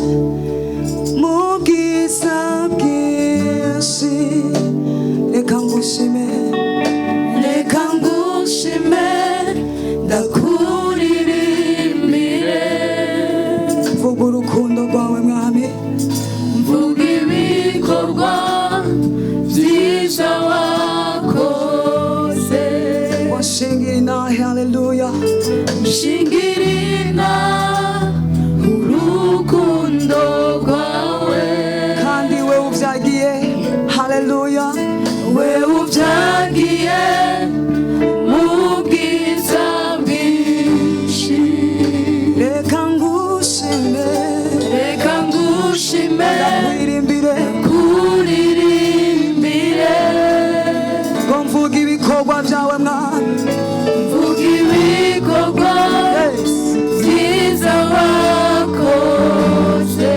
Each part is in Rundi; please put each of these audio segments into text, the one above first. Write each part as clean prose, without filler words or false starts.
Mu bwiza bwinshi, reka ngushime, Reka ngushime, ndakuririmbire. Vuga urukundo rwawe, Mwami. Mvuga ibikorwa byiza wakoze. Washingira intahe, haleluya. Shingirina urukundo rwawe. Kandi we ubyagiye, haleluya. We ubyagiye mu bwiza bwinshi. Reka ngushime. Reka ngushime. Ndakuririmbire. Kuririmbire. Ngo mvuga ibikorwa byawe, Mwami. Mvuga ibikorwa byiza wakoze.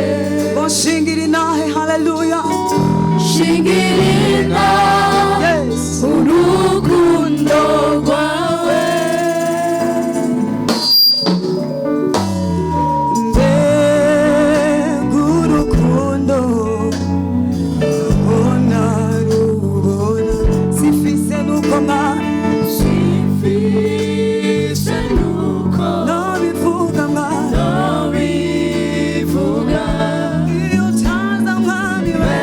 Ngo nshingira intahe, haleluya. Shingirina urukundo rwawe. Mbega urukundo rubona rubona, sifise nuko, Mwami. Sifise nuko nobivuga, Mwami. Nobivuga. Iyo utaza, Mwami we.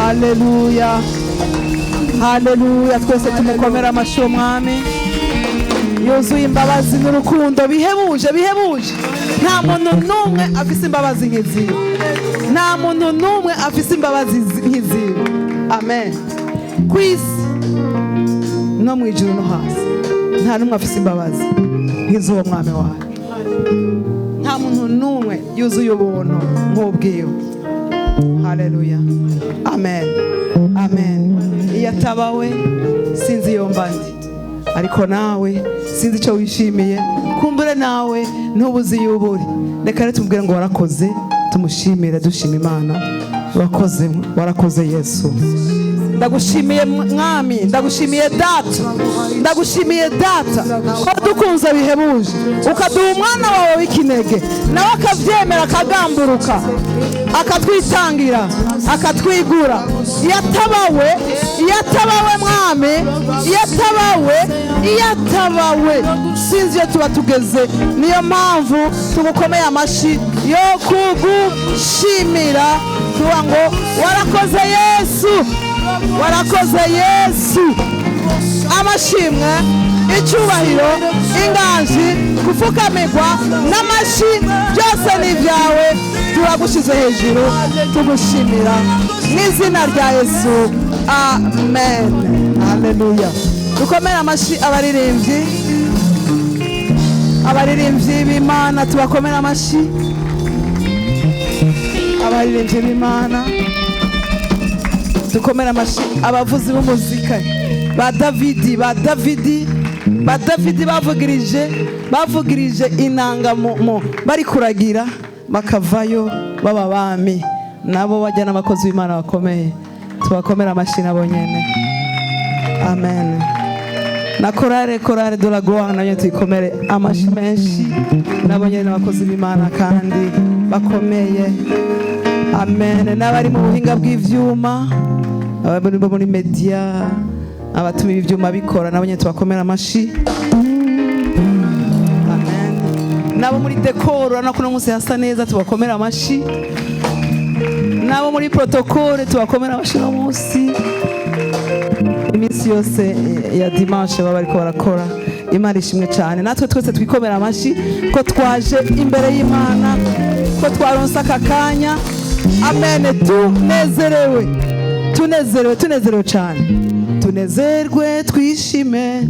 Haleluya, haleluya. Twese tumukomere amashyi umwami yuzuye imbabazi n'urukundo bihebuje, bihebuje. Nta muntu n'umwe afise imbabazi nk'iziwe, nta muntu n'umwe afise imbabazi nk'iziwe. Amen. Ku isi no mu ijuru no hasi, nta n'umwe afise imbabazi nk'iz'uwo mwami wawe. Nta muntu n'umwe yuzuye ubuntu nk'ubwiwe. Haleluya, amen, amen. Iyo ataba we sinzi iyo mba ndi, ariko nawe sinzi icyo wishimiye, kumbure nawe ntubuzi iyo uba uri. Reka rero tumubwire ngo warakoze, tumushimire, dushima Imana. Urakoze, warakoze Yesu. Ndagushimiye Mwami, ndagushimiye Data, ndagushimiye Data ko dukunze bihebuje, ukaduha umwana wawe w'ikinege, nawe akabyemera, akagamburuka, akatwitangira, akatwigura. Iyo atabawe, iyo atabawe Mwami, iyo atabawe, iyo atabawe, sinzi iyo tuba tugeze. Niyo mpamvu tugukomeye amashyi yo kugushimira, tuvuga ngo warakoze Yesu, warakoze Yesu. Amashimwe, icyubahiro, inganji, gupfukamirwa n'amashyi, byose ni ibyawe. Turagushyize hejuru, tugushimira mu izina rya Yesu, amen. Haleluya. Dukomere amashyi abaririmbyi, abaririmbyi b'Imana, tubakomere amashyi abaririmbyi b'Imana. Dukomere amashyi abavuzi b'umuzika ba Davidi, ba Davidi, ba Davidi bavugirije inanga mu bari kuragira, bakavayo baba bami, nabo bajya n'abakozi b'Imana bakomeye. Tubakomere amashyi nabo nyene. Amen. Na korale, Chorale de la Gloire, nayo tuyikomere amashyi menshi, nabo nyene n'abakozi b'Imana kandi bakomeye. Amen. N'abari mu buhinga bw'ivyuma, abari bo muri media, abatuma ibi byuma bikora, nabo nyene tubakomera amashyi. Amen. Nabo muri décor, urabona ko uno munsi hasa neza, tubakomera amashyi. Nabo muri protocole tubakomera amashyi uno munsi. Iminsi yose ya dimanche baba bariko barakora. Imana ishimwe cyane. Natwe twese twikomera amashyi ko twaje imbere y'Imana, ko twaronse aka kanya. Amen. Tunezerewe, tunezerewe, tunezerewe cyane. Tunezerwe, twishime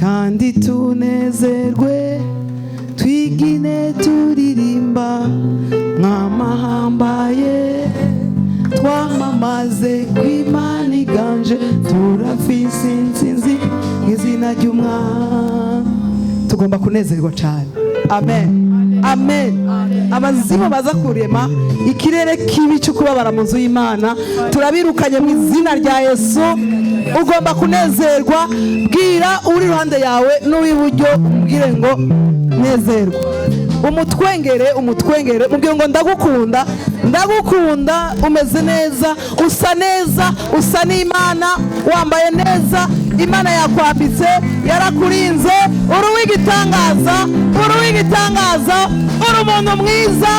kandi tunezerwe, twigine turirimba mwamahambaye, twamamaze kw'Imana iganje, turafise intsinzi izina ry'umwami. Tugomba kunezerwa cyane. Amen, amen. Abazimu baza kurema ikirere kibi cyo kubabara mu nzu y'Imana, turabirukanye mu izina rya Yesu. Ugomba kunezerwa. Bwira uri iruhande yawe n'uw'iburyo, umubwire ngo nezerwa, umutwengere, umutwengere, mubwire ngo ndagukunda, ndagukunda, umeze neza, usa neza, usa n'Imana, wambaye neza, Imana yakwambitse, yarakurinze, uri uw'igitangaza, uri uw'igitangaza, uri umuntu mwiza,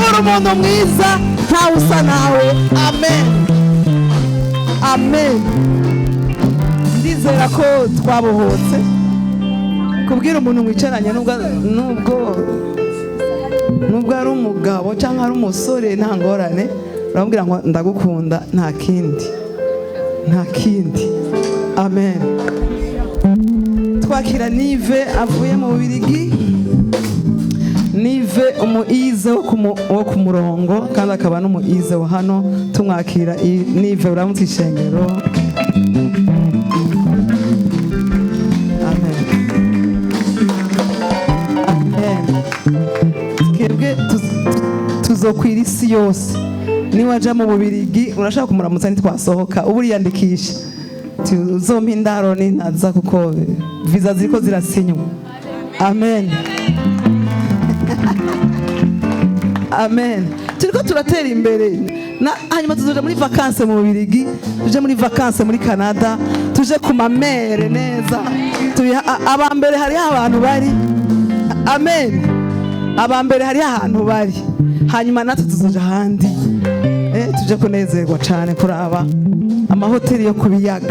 uri umuntu mwiza, ntawe usa nawe. Amen, amen. Ndizera ko twabohotse. Kubwira umuntu mwicaranye, nubwo ari umugabo cyangwa ari umusore, nta ngorane, uramubwira ngo ndagukunda, nta kindi, nta kindi. Amen. Twakira Nive avuye mu Bubirigi. Nive umuize wo ku murongo, kandi akaba n'umuize wa hano. Tumwakira Nive, uramutse ishengero. Amen, amen. Twebwe tuzokwira isi yose. Niwaja mu Bubirigi urashaka kumuramutsa, ntitwasohoka ubu uriyandikisha, tuzompa indaro nintaza, kuko viza ziriko zirasinywa. Amen, amen. Turiko turatera imbere na hanyuma tuzoja muri vacances mu Bubirigi, tuje muri vacances muri Canada, tuje ku mamere neza. Abambere hariho abantu bari. Amen. Abambere hariho ahantu bari, hanyuma natwe tuzoja ahandi. Tuje. Tuje kunezerwa cyane kuraba amahoteli yo ku biyaga.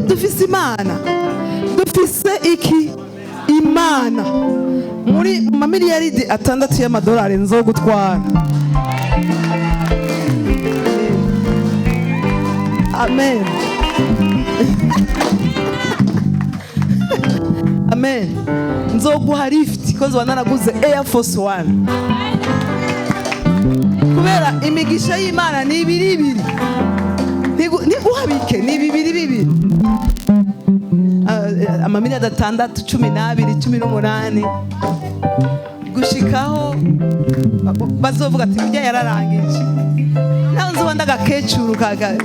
Dufise Imana, dufise iki? Imana. Muri mamiliyaridi 6 y'amadolari nzogutwara. Amen, amen. Nzoguha lift ko nzoba naraguze Air Force One, kubera imigisha y'Imana ni ibiri ibiri. Ntiguhabike, ni bibiri bibiri. Amamiliyari 6, 12, 18, gushikaho bazovuga ati burya yararangije, nawe nzoba ndagakecuru kaga.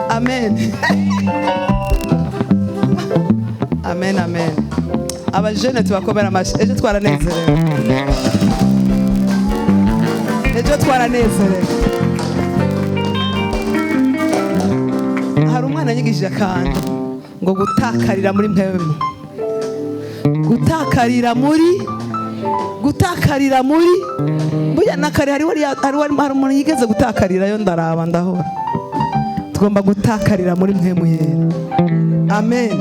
Amen, amen, amen. Abajene tubakomera amashyi. Ejo twaranezerewe, ejo twaranezerewe. Hari umwana yanyigishije akantu ngo gutakarira muri mpemu, gutakarira muri, gutakarira muri burya na kare hariho, hari umuntu yigeze gutakarirayo, ndaraba ndahora. Tugomba gutakarira muri mpemu yera. Amen.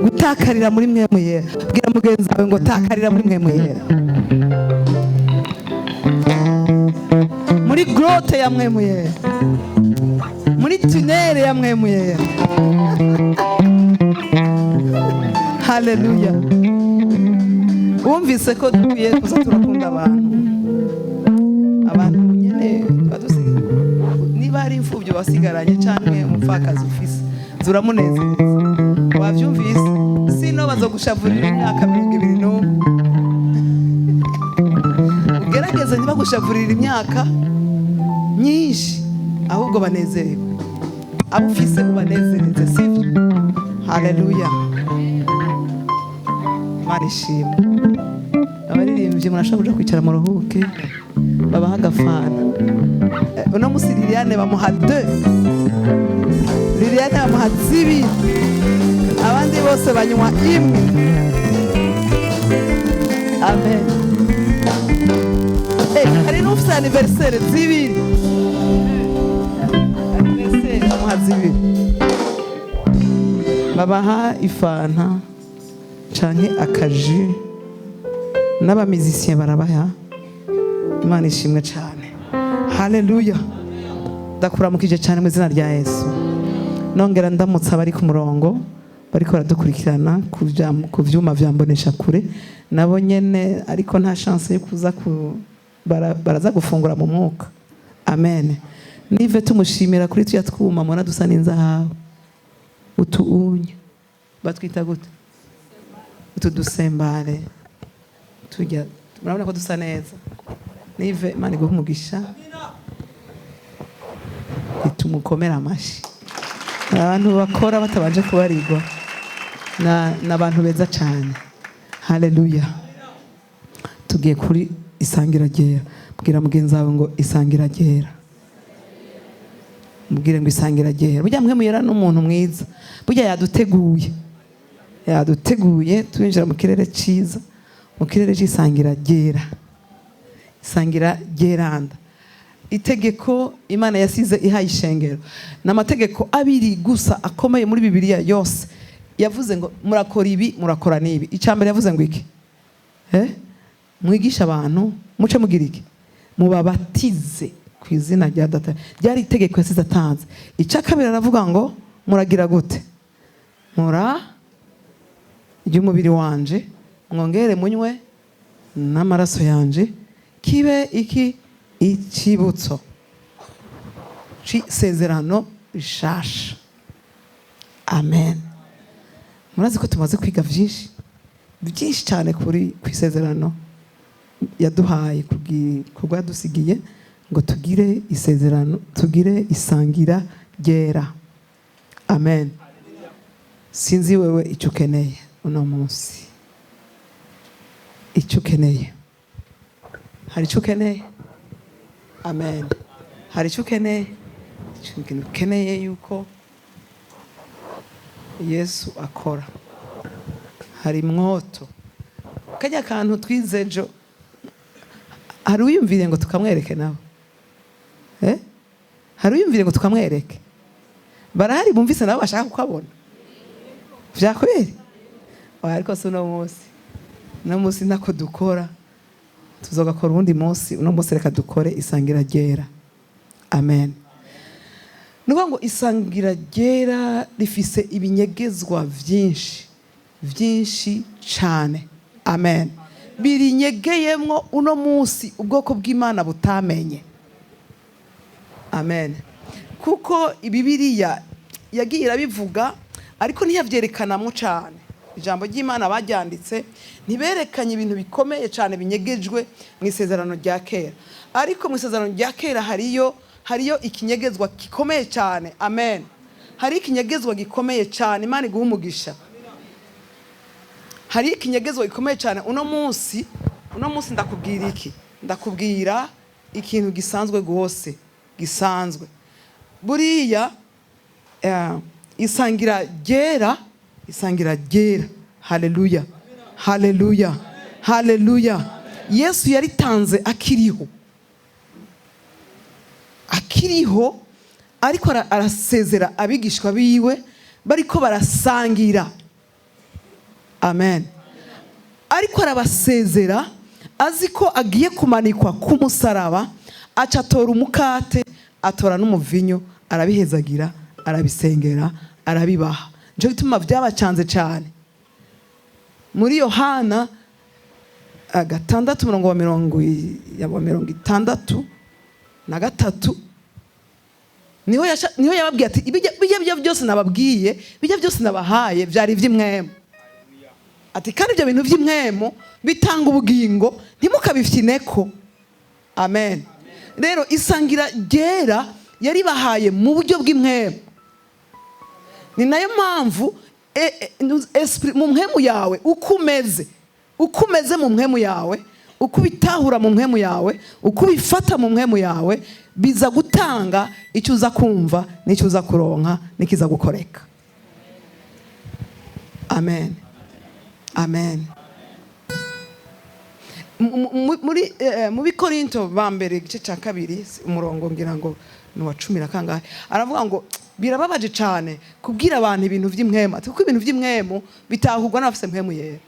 Gutakarira muri mpemu yera. Bwira mugenzi wawe ngo takarira muri mpemu yera, muri grotte ya mpemu yera, muri tunnel ya mpemu yera. Haleluya. Wumvise ko dukwiye kuza turakunda abantu, abantu nyene niba ari imfubyi wasigaranye canke umupfakazi ufise, zuramunezereza. Wavyumvise? Sino bazogushavurira imyaka 21. Ugerageze ntibagushavurira imyaka myinshi, ahubwo banezerwe. Abo ufise ubanezereze, sivyo? Haleluya. Imana ishimwe. Abaririmbyi murashobora kuja kwicara mu ruhuke, babaha agafana. Uno musi Liliane bamuha 2, Liliane bamuha 2, abandi bose banywa imwe. Amen. Hari n'ufise anniversaire 2, anniversaire bamuha 2, babaha ifanta canke akaji, n'abamizisiye barabaha. Imana ishimwe cyane. Haleluya. Ndakuramukije cyane mu izina rya Yesu. Nongera ndamutsa abari ku murongo bariko baradukurikirana ku vyuma vya mbonesha kure, nabo nyene ariko nta chance yo kuza baraza gufungura mu mwuka. Amen. Nive tumushimira kuri tuya twuma mubona dusa n'inzahabu, utu unye batwita gute, utu dusembare tujya, murabona ko dusa neza. Nive, Imana iguhe umugisha, itumukomera amashi. Abantu bakora batabanje kubarirwa n'abantu beza cyane. Haleluya. Tugiye kuri isangira ryera. Bwira mugenzi wawe ngo isangira ryera. Mubwire ngo isangira ryera. Burya mwe muyera n'umuntu mwiza. Burya yaduteguye, yaduteguye twinjira mu kirere cyiza, mu kirere cy'isangira ryera, isangira ryeranda. Itegeko Imana yasize ihaye ishengero ni amategeko abiri gusa akomeye muri Bibiliya yose. Yavuze ngo murakora ibi, murakora n'ibi. Icya mbere yavuze ngo iki? Mwigisha abantu, muce mugira iki? Mubabatize ku izina rya Data. Ryari itegeko yasize atanze. Icya kabiri aravuga ngo muragira gute? Mura ry'umubiri wanje, mwongere munywe n'amaraso yanje, kibe iki? Ikibutso c'isezerano rishasha. Amen. Murazi ko tumaze kwiga byinshi byinshi cyane kuri ku isezerano yaduhaye, kubwo yadusigiye ngo tugire isezerano, tugire isangira ryera. Amen. Sinzi wewe icyo ukeneye uno munsi, icyo ukeneye. Hari icyo ukeneye? Amen. Hari icyo ukeneye? Ikintu ukeneye yuko Yesu akora. Hari mwoto kajya kantu twize ejo, hari uwiyumviriye ngo tukamwereke nawe. Eh? Hari uyumvire ngo tukamwereke? Barahari bumvise nabo bashaka kukabona vyakweri. Oya, ariko si uno munsi. Uno munsi ntako dukora, tuzogakora uwundi munsi. Uno munsi reka dukore isangira ryera. Amen. Ni ukuvuga ngo isangira ryera rifise ibinyegezwa vyinshi, vyinshi cane. Amen. Birinyegeyemwo uno munsi ubwoko bw'Imana butamenye. Amen. Kuko Ibibiriya yagiye irabivuga, ariko ntiyavyerekanamwo cane. Ijambo ry'Imana baryanditse ntiberekanye ibintu bikomeye cyane binyegejwe mu Isezerano rya Kera, ariko mu Isezerano rya Kera hariyo ikinyegezwa gikomeye cyane. Amen. Hari ikinyegezwa gikomeye cyane. Imana iguha umugisha. Hari ikinyegezwa gikomeye cyane. Uno munsi ndakubwira iki? Ndakubwira ikintu gisanzwe rwose, gisanzwe. Buriya isangira ryera, isangira ryera, haleluya, haleluya, haleluya, Yesu yaritanze akiriho, akiriho, ariko arasezera abigishwa biwe bariko barasangira. Amen. Ariko arabasezera azi ko agiye kumanikwa ku musaraba, aca atora umukate, atora n'umuvinyo, arabihezagira, arabisengera, arabibaha. Nico gituma byabacanze cyane. Muri Yohana 6, umurongo wa 63, niho yababwiye ati: Bijya byose nababwiye, bijya byose nabahaye byari iby'impwemu." Ati: "Kandi ibyo bintu by'impwemu bitanga ubugingo, ntimukabifyineko." Amen. Rero isangira ryera yaribahaye mu buryo bw'impwemu. Ni nayo mpamvu esprit mu mpwemu yawe, uko umeze mu mpwemu yawe, uko ubitahura mu mpwemu yawe, uko ubifata mu mpwemu yawe, biza gutanga icyo uza kumva n'icyo uza kuronka n'ikiza gukoreka. Amen, amen. Muri mu Bikorinto ba mbere, igice cya 2, umurongo ngira ngo ni uwa 10 na kangahe, aravuga ngo birababaje cyane kubwira abantu ibintu by'impwemu. Ati: "Kuko ibintu by'impwemu bitahurwa n'abafise Mpwemu Yera."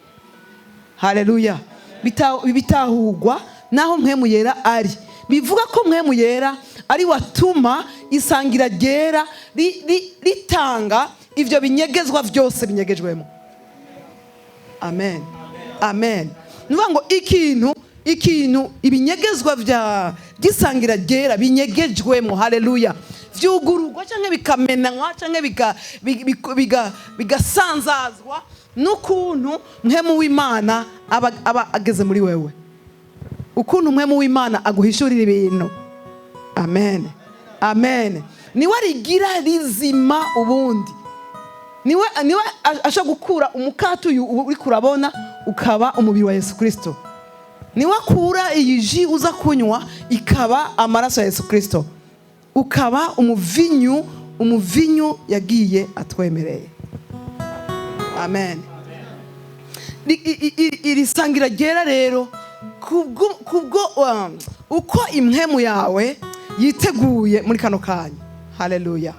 Haleluya. Bitahurwa naho Mpwemu Yera ari. Bivuga ko Mpwemu Yera ari watuma isangira ryera ritanga ivyo binyegezwa byose binyegejwemo. Amen, amen. Ni ukuvuga ngo ikintu ibinyegezwa bya by'isangira ryera binyegejwemo, haleluya, vyugururwa canke bikamenanywa canke bigasanzazwa n'ukuntu Mpwemu w'Imana aba ageze muri wewe, ukuntu Mpwemu w'Imana aguhishurira ibintu. Amen, amen. Niwe rigira rizima. Ubundi niwe ashobora gukura umukate uyu uri kurabona ukaba umubiri wa Yesu Kirisito. Niwe akura iyi jus uza kunywa ikaba amaraso ya Yesu Kirisito, ukaba umuvinyu yagiye atwemereye. Amen. Iri sangira ryera rero, kubwo uko impwemu yawe yiteguye muri kano kanya, haleluya,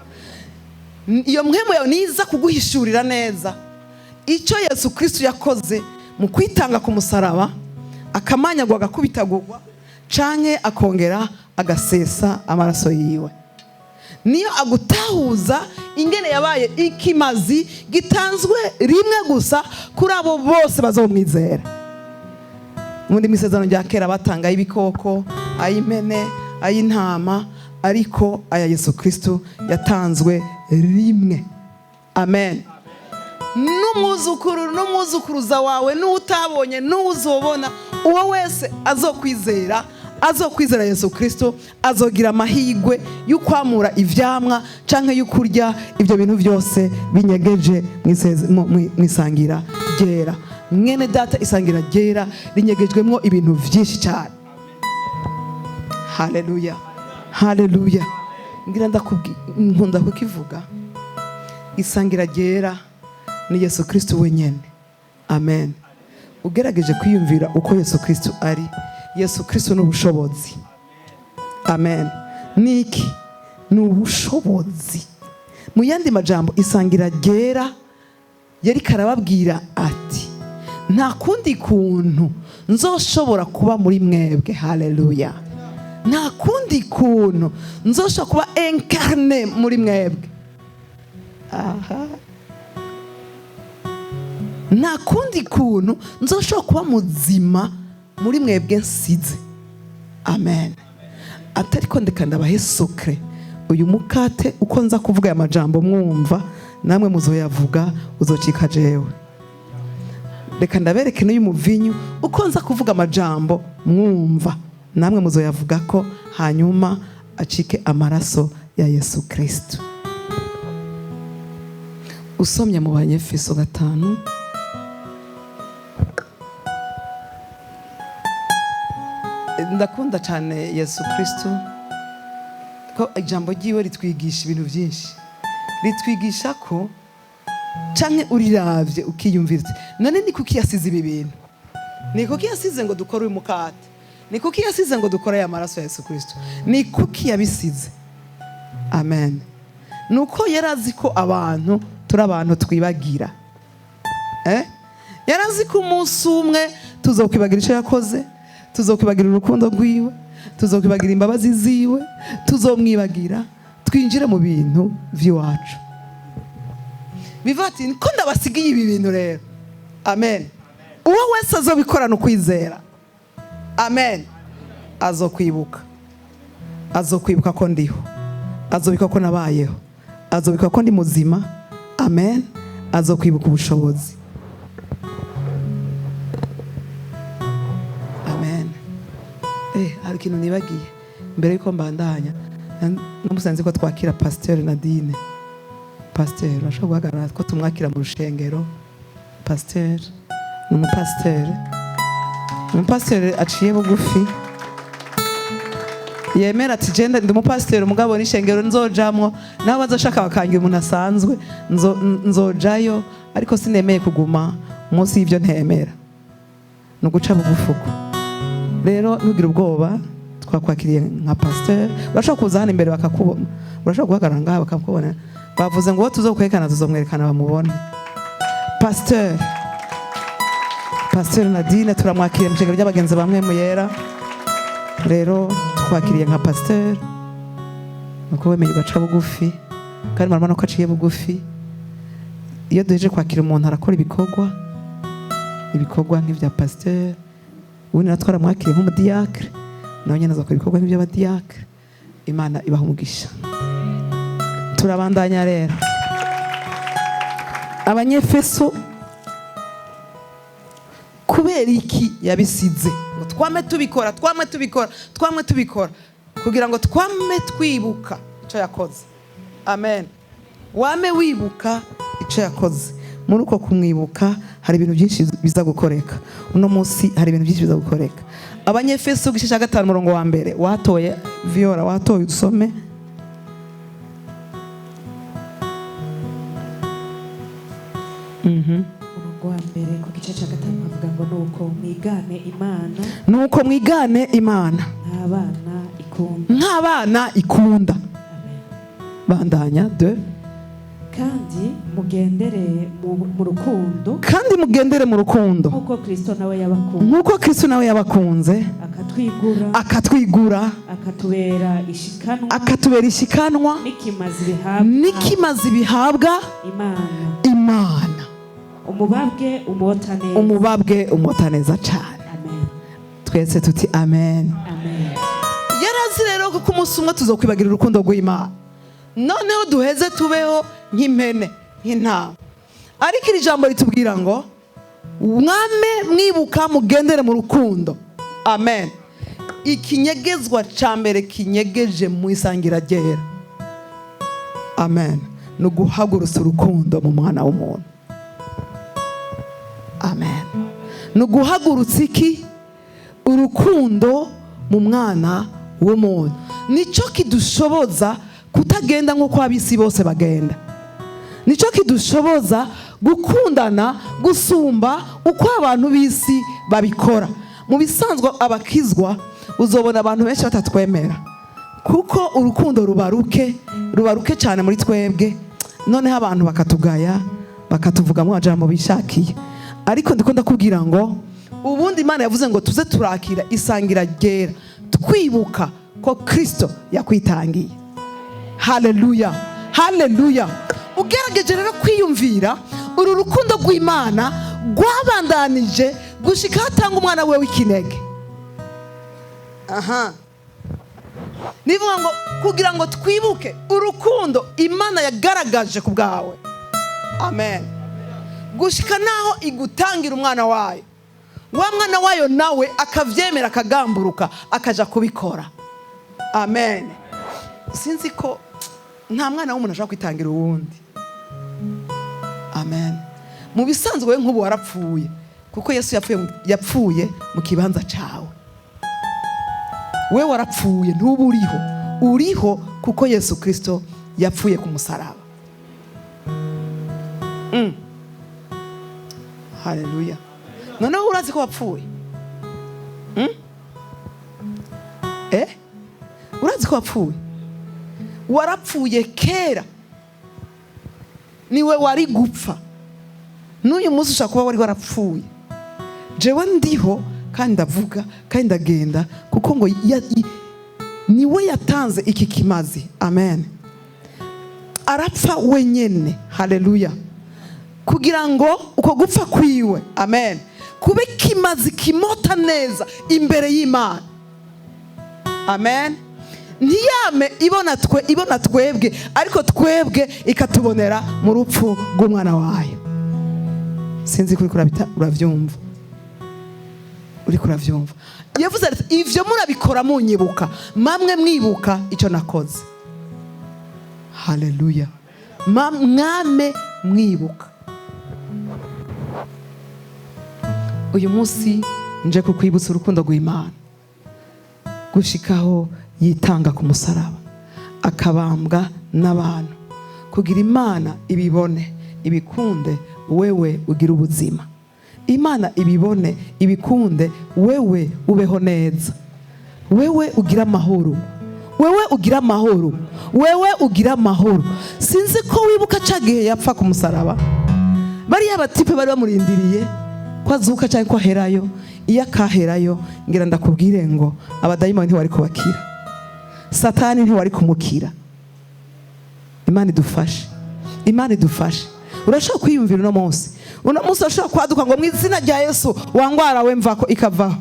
iyo mpwemu yawe niza kuguhishurira neza icyo Yesu Kristo yakoze mu kwitanga ku musaraba, akamanyagwa, agakubitagurwa, canke akongera agasesa amaraso yiwe, niyo agutahuza ingene yabaye ikimazi gitanzwe rimwe gusa kuri abo bose bazomwizera. Muri misezerano rya kera batanga ay'ibikoko, ay'impene, ay'intama, ariko aya Yesu Kristo yatanzwe rimwe. Amen. N'umwuzukuru n'umwuzukuruza wawe, n'utabonye n'uzobona, uwo wese azokwizera Yesu Kristo azogira amahirwe yo kwamura ivyamwa canke yo kurya ibyo bintu byose binyegeje mu isangira ryera. Mwene data, isangira ryera rinyegejwemo ibintu vyinshi cyane. Haleluya, haleluya. Ngira nkunda kukivuga: isangira ryera ni Yesu Kristo wenyine. Amen. Ugerageje kwiyumvira uko Yesu Kristo ari, Yesu Kristo ni ubushobozi. Amen. Ni iki? Ni ubushobozi. Mu yandi majambo, isangira ryera yari karababwira ati: "Nta kundi kuntu nzoshobora kuba muri mwebwe." Haleluya! Nta kundi kuntu nzoshobora kuba incarné muri mwebwe. Aha, nta kundi kuntu nzoshobora kuba muzima muri mwebwe nsize. Amen. Atari ko ndeka ndabahe secret. Uyu mukate, uko nza kuvuga aya majambo mwumva, namwe muzoyavuga, uzocika jewe. Reka ndabereke n'uyu muvinyu, uko nza kuvuga amajambo mwumva, namwe muzoyavuga ko, hanyuma acike amaraso ya Yesu Kristo. Usomye mu Banyefeso 5, ndakunda cyane Yesu Kristo, ko ijambo ryiwe ritwigisha ibintu byinshi. Ritwigisha ko canke uriravye ukiyumvira uti: "None ni kuki yasize ibi bintu? Ni kuki yasize ngo dukore uyu mukate? Ni kuki yasize ngo dukore aya maraso ya Yesu Kristo? Ni kuki yabisize?" Amen. Nuko yari azi ko abantu turi abantu twibagira. Yari azi ko umunsi umwe tuzokwibagira icyo yakoze, tuzokwibagira urukundo rwiwe, tuzokwibagira imbabazi ziwe, tuzomwibagira twinjire mu bintu by'iwacu. Bivuga ati: "Ko ndabasigiye ibi bintu rero." Amen. Uwo wese azobikorana ukwizera, amen, azokwibuka, azokwibuka ko ndiho, azobibuka ko nabayeho, azobibuka ko ndi muzima. Amen. Azokwibuka ubushobozi. Amen. Hari ikintu nibagiye mbere yuko mbandanya. Namusanze ko twakira Pasteur Nadine. Pasteur, urashobora guhagarara ko tumwakira mu rushengero. Pasteur ni umupasiteri, umupasiteri aciye bugufi, yemera ati: "Jenda ndi umupasiteri, umugabo n'ishengero nzojamwo naho bazoshaka bakangira umuntu asanzwe, nzojayo, ariko sinemeye kuguma munsi y'ibyo ntemera." Ni uguca bugufi. Uko rero ntugire ubwoba, twakwakiriye nka pasiteri. Urashobora kuza hano imbere bakakubona, urashobora guhagarara ngaha bakakubona. Bavuze ngo uwo tuzokwerekana tuzomwerekana bamubone. Pasiteri Nadine turamwakiriye mu ishengero ry'abagenzi bamwe mu yera. Rero twakiriye nka pasiteri, nuko wemeye ugaca bugufi, kandi murabona ko aciye bugufi. Iyo duheje kwakira umuntu, arakora ibikorwa nk'ibya pasiteri. Ubundi natwe twaramwakiriye nk'umudiyakire, nawe nyine azakora ibikorwa nk'iby'abadiyakire. Imana ibaha umugisha. Turabandanya rero. Abanyefeso, kubera iki yabisize ngo twame tubikora, twame tubikora, twame tubikora? Kugira ngo twame twibuka icyo yakoze. Amen. Wame wibuka icyo yakoze. Muri uko kumwibuka hari ibintu byinshi biza gukoreka. Uno munsi hari ibintu byinshi biza gukoreka. Abanyefeso igice cya 5, umurongo wa mbere. Watoye viyora, watoye, usome. Umurongo wa mbere ku gice cya 5 havuga ngo: "Nuko mwigane Imana "Nuko mwigane Imana nk'abana ikunda." Nk'abana ikunda. Amen. Bandanya de. "Kandi mugendere mu rukundo "Kandi mugendere mu rukundo nk'uko Kristo nawe yabakunze nk'uko Kristo nawe yabakunze akatwigura akatwigura akatubera ishikanwa akatubera ishikanwa n'ikimazi bihabwa n'ikimazi bihabwa Imana, Imana, umubabwe umota neza." Umubabwe umota neza cyane. Amen. Twese tuti amen. Amen. Yarazi rero ko umunsi umwe tuzokwibagira urukundo rw'Imana, noneho duheze tubeho nk'impene, nk'intama. Ariko iri jambo ritubwira ngo mwame mwibuka, mugendere mu rukundo. Amen. Ikinyegezwa cya mbere kinyegeje mu isangira ryera, amen, ni uguhagurutsa urukundo mu mwana w'umuntu. Amen. Ni uguhagurutsa iki? Urukundo mu mwana w'umuntu. Nicyo kidushoboza kutagenda nk'uko ab'isi bose bagenda. Nicyo kidushoboza gukundana gusumba uko abantu b'isi babikora. Mu bisanzwe abakizwa, uzobona abantu benshi batatwemera. Kuko urukundo rubaruke, rubaruke cyane muri twebwe, noneho abantu bakatugaya, bakatuvuga amajambo bishakiye. Ariko ndiko ndakubwira ngo ubundi Imana yavuze ngo tuze turakira isangira ryera twibuka ko Kristo yakwitangiye. Haleluya, haleluya! Ugerageje rero kwiyumvira uru rukundo rw'Imana rwabandanije gushika hatanga umwana we w'ikinege. Aha nivuga ngo kugira ngo twibuke urukundo Imana yagaragaje ku bwawe, amen, gushika naho igutangira umwana wayo, wa mwana wayo nawe akavyemera, akagamburuka, akaja kubikora. Amen. Sinzi ko nta mwana w'umuntu ashobora kwitangira uwundi. Amen. Mu bisanzwe we nk'ubu warapfuye, kuko Yesu yapfuye mu kibanza cyawe. We warapfuye, ntuba uriho, uriho kuko Yesu Kirisito yapfuye ku musaraba. Haleluya! Noneho urazi ko wapfuye? Urazi ko wapfuye? Warapfuye kera, niwe wari gupfa. N'uyu munsi ushobora kuba wari warapfuye. Jewe ndiho kandi ndavuga kandi ndagenda kuko ngo niwe yatanze iki kimazi. Amen. Arapfa wenyene, haleluya, kugira ngo uko gupfa kwiwe, amen, kube kimazi kimota neza imbere y'Imana. Amen. Ntiyame ibona twe, ibona twebwe, ariko twebwe ikatubonera mu rupfu rw'umwana wayo. Sinzi kuri kurabita, uravyumva? Uri kuravyumva? Yavuze ati: "Ivyo murabikora munyibuka, mamwe mwibuka icyo nakoze." Haleluya! Mwame mwibuka. Uyu munsi nje kukwibutsa urukundo rw'Imana gushikaho yitanga ku musaraba, akabambwa n'abantu, kugira Imana ibibone, ibikunde, wewe ugira ubuzima. Imana ibibone, ibikunde, wewe ubeho neza, wewe ugira amahoro, wewe ugira amahoro, wewe ugira amahoro. Sinzi ko wibuka ca gihe yapfa ku musaraba, bariya batipe bari bamurindiriye ko azuka cyangwa ko aherayo. Iyo akaherayo, ngira ndakubwire ngo abadayimoni ntiwari kubakira, Satani ntiwari kumukira. Imana idufashe, Imana idufashe. Urashobora kwiyumvira uno munsi, uno munsi urashobora kwaduka ngo: "Mu izina rya Yesu, wangwara we, mvako," ikavaho.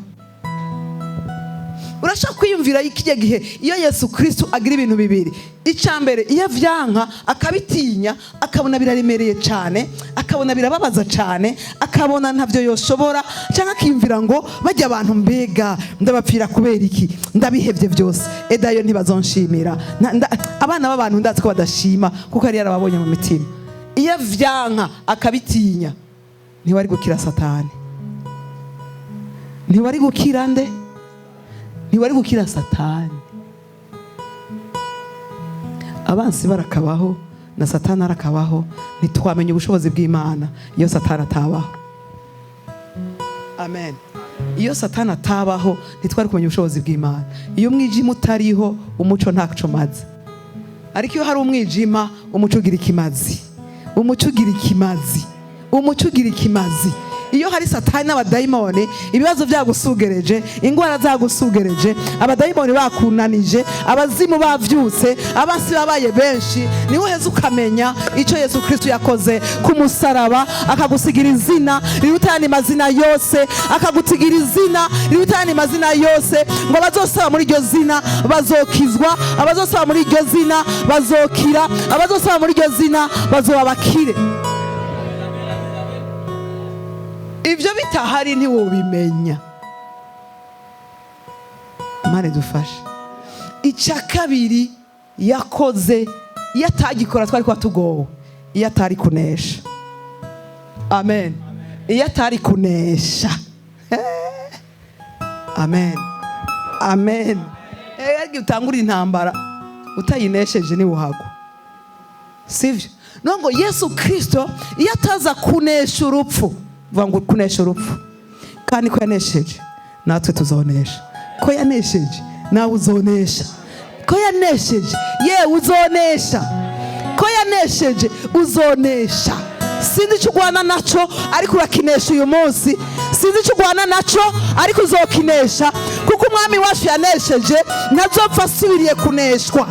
Urashobora kwiyumvira kijya gihe iyo Yesu Kristo agira ibintu bibiri: icya mbere, iyo avyanka, akabitinya, akabona biraremereye cyane, akabona birababaza cyane, akabona ntabyo yoshobora, cyangwa akiyumvira ngo: "Bajya abantu, mbega ndabapfira kubera iki? Ndabihevye byose, edayo ntibazonshimira. Abana b'abantu ndazi ko badashima," kuko yari yarababonye mu mitima. Iyo avyanka, akabitinya, ntiwari gukira Satani. Ntiwari gukira nde? Ntiwari gukira Satani. Abansi barakabaho na Satani arakabaho. Ntitwamenya ubushobozi bw'Imana iyo Satani atabaho. Amen. Iyo Satani atabaho, ntitwari kumenya ubushobozi bw'Imana. Iyo umwijima utariho, umuco ntaco umaze. Ariko iyo hari umwijima, umuco ugira ikimazi, umuco ugira ikimazi, umuco ugira ikimazi. Iyo hari Satani n'abadayimoni, ibibazo byagusugereje, indwara zagusugereje, abadayimoni bakunanije, abazimu bavyutse, abansi babaye benshi, niho uheza ukamenya icyo Yesu Kristo yakoze ku musaraba, akagusigira izina riruta ayandi mazina yose, akagusigira izina riruta ayandi mazina yose, ngo abazosaba muri iryo zina bazokizwa, abazosaba muri iryo zina bazokira, abazosaba muri iryo zina bazoba bakire. Ibyo bitahari ntiwobimenya. Imana idufashe. Icya kabiri yakoze, iyo atagikora twari kuba tugowe. Iyo atari kunesha, amen, iyo atari kunesha, amen, amen. Ariko utangura intambara utayinesheje ntiwuhagwa, sivyo? No ngo Yesu Kristo iyo ataza kunesha urupfu, vuga ngo kunesha urupfu. Kandi ko yanesheje, natwe tuzonesha. Ko yanesheje, nawe uzonesha. Ko yanesheje, yewe uzonesha. Ko yanesheje, uzonesha. Sinzi icyo urwana nacyo, ariko urakinesha uyu munsi. Sinzi icyo urwana nacyo, ariko uzokinesha, kuko Umwami wacu yanesheje, ntazopfa asubiriye kuneshwa,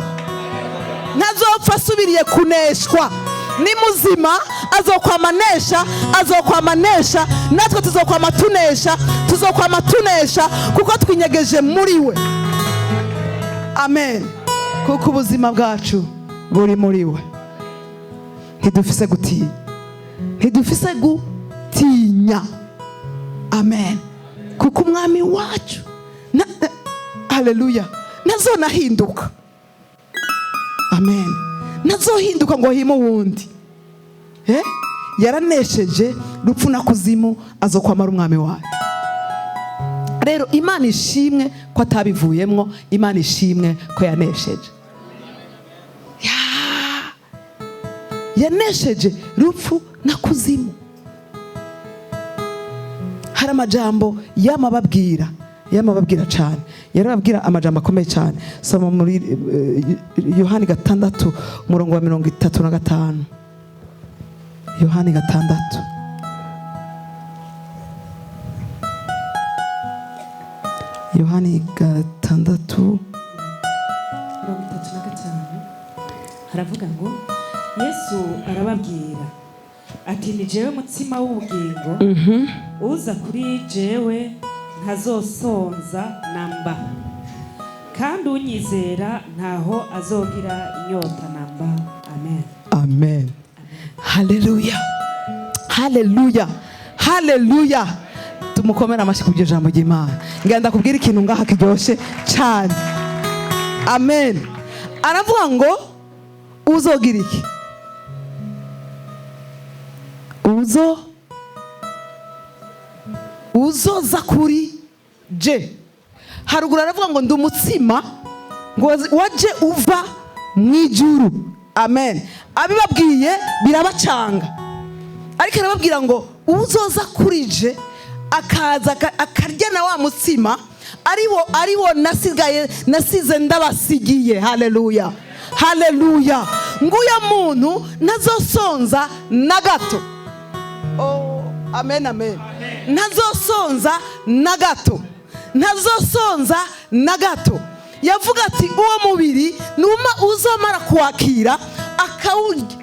ntazopfa asubiriye kuneshwa. Ni muzima, azokwama anesha, azokwama anesha. Natwe tuzokwama tunesha, tuzokwama tunesha, kuko twinyegeje muri we. Amen. Kuko ubuzima bwacu buri muri we, ntidufise gutinya, ntidufise gutinya. Amen. Kuko Umwami wacu haleluya, ntazonahinduka. Amen. Ntazohinduka ngo hime uwundi. Eh? Yaranesheje rupfu na kuzimu, azokwamara Umwami wacu. Rero Imana ishimwe ko atabivuyemwo, Imana ishimwe ko yanesheje. Ya! Yanesheje rupfu na kuzimu. Hari amajambo yamababwira, yamababwira cyane, yarababwira amajambo akomeye cyane. Soma muri Yohani 6, umurongo wa 35. Yohani 6. Yohani 6. 35, haravuga ngo: Yesu arababwira ati: "Ni jewe mutsima w'ubugingo. Uza kuri jewe ntazosonza namba, kandi unyizera ntaho azogira inyota namba." Amen. Amen. Haleluya, haleluya, haleluya! Tumukomere amashyi ku jambo ry'Imana. Ngenda kubwira ikintu ngaha kiryoshye cyane. Amen. Aravuga ngo uzogira iki? Uzoza kuri je. Haruguru aravuga ngo ndi umutsima ngo waje uva mu ijuru. Amen. Abibabwiye birabacanga, ariko arababwira ngo uzoza kuri je, akaza akarya na wa mutsima ariwo nasigaye, nasize ndabasigiye. Haleluya, haleluya! Nguyo muntu ntazosonza na gato. Oh, amen, amen. Ntazosonza na gato, ntazosonza na gato. Yavuga ati uwo mubiri numa uzomara kuwakira,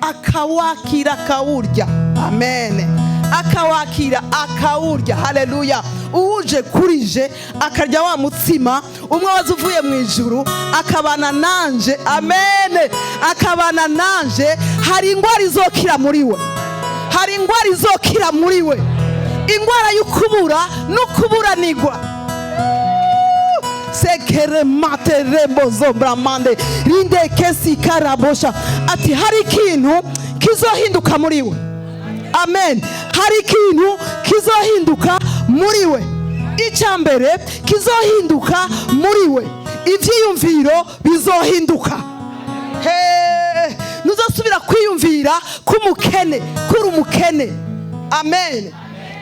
akawakira, akawurya. Amen. Akawakira, akawurya. Haleluya! Uwuje kurije akarya wa mutsima umwe waza uvuye mu ijuru, akabana nanje. Amen. Akabana nanje, hari indwara izokira muri we, hari indwara izokira muri we, indwara y'ukubura no kuburanirwa. Sekeremate rembo zombramande rinde kesi karabosha. Ati hari ikintu kizohinduka muri we. Amen. Hari ikintu kizohinduka muri we. Icya mbere kizohinduka muri we, ibyiyumviro bizohinduka. He, ntuzosubira kwiyumvira k'umukene, kuri umukene. Amen.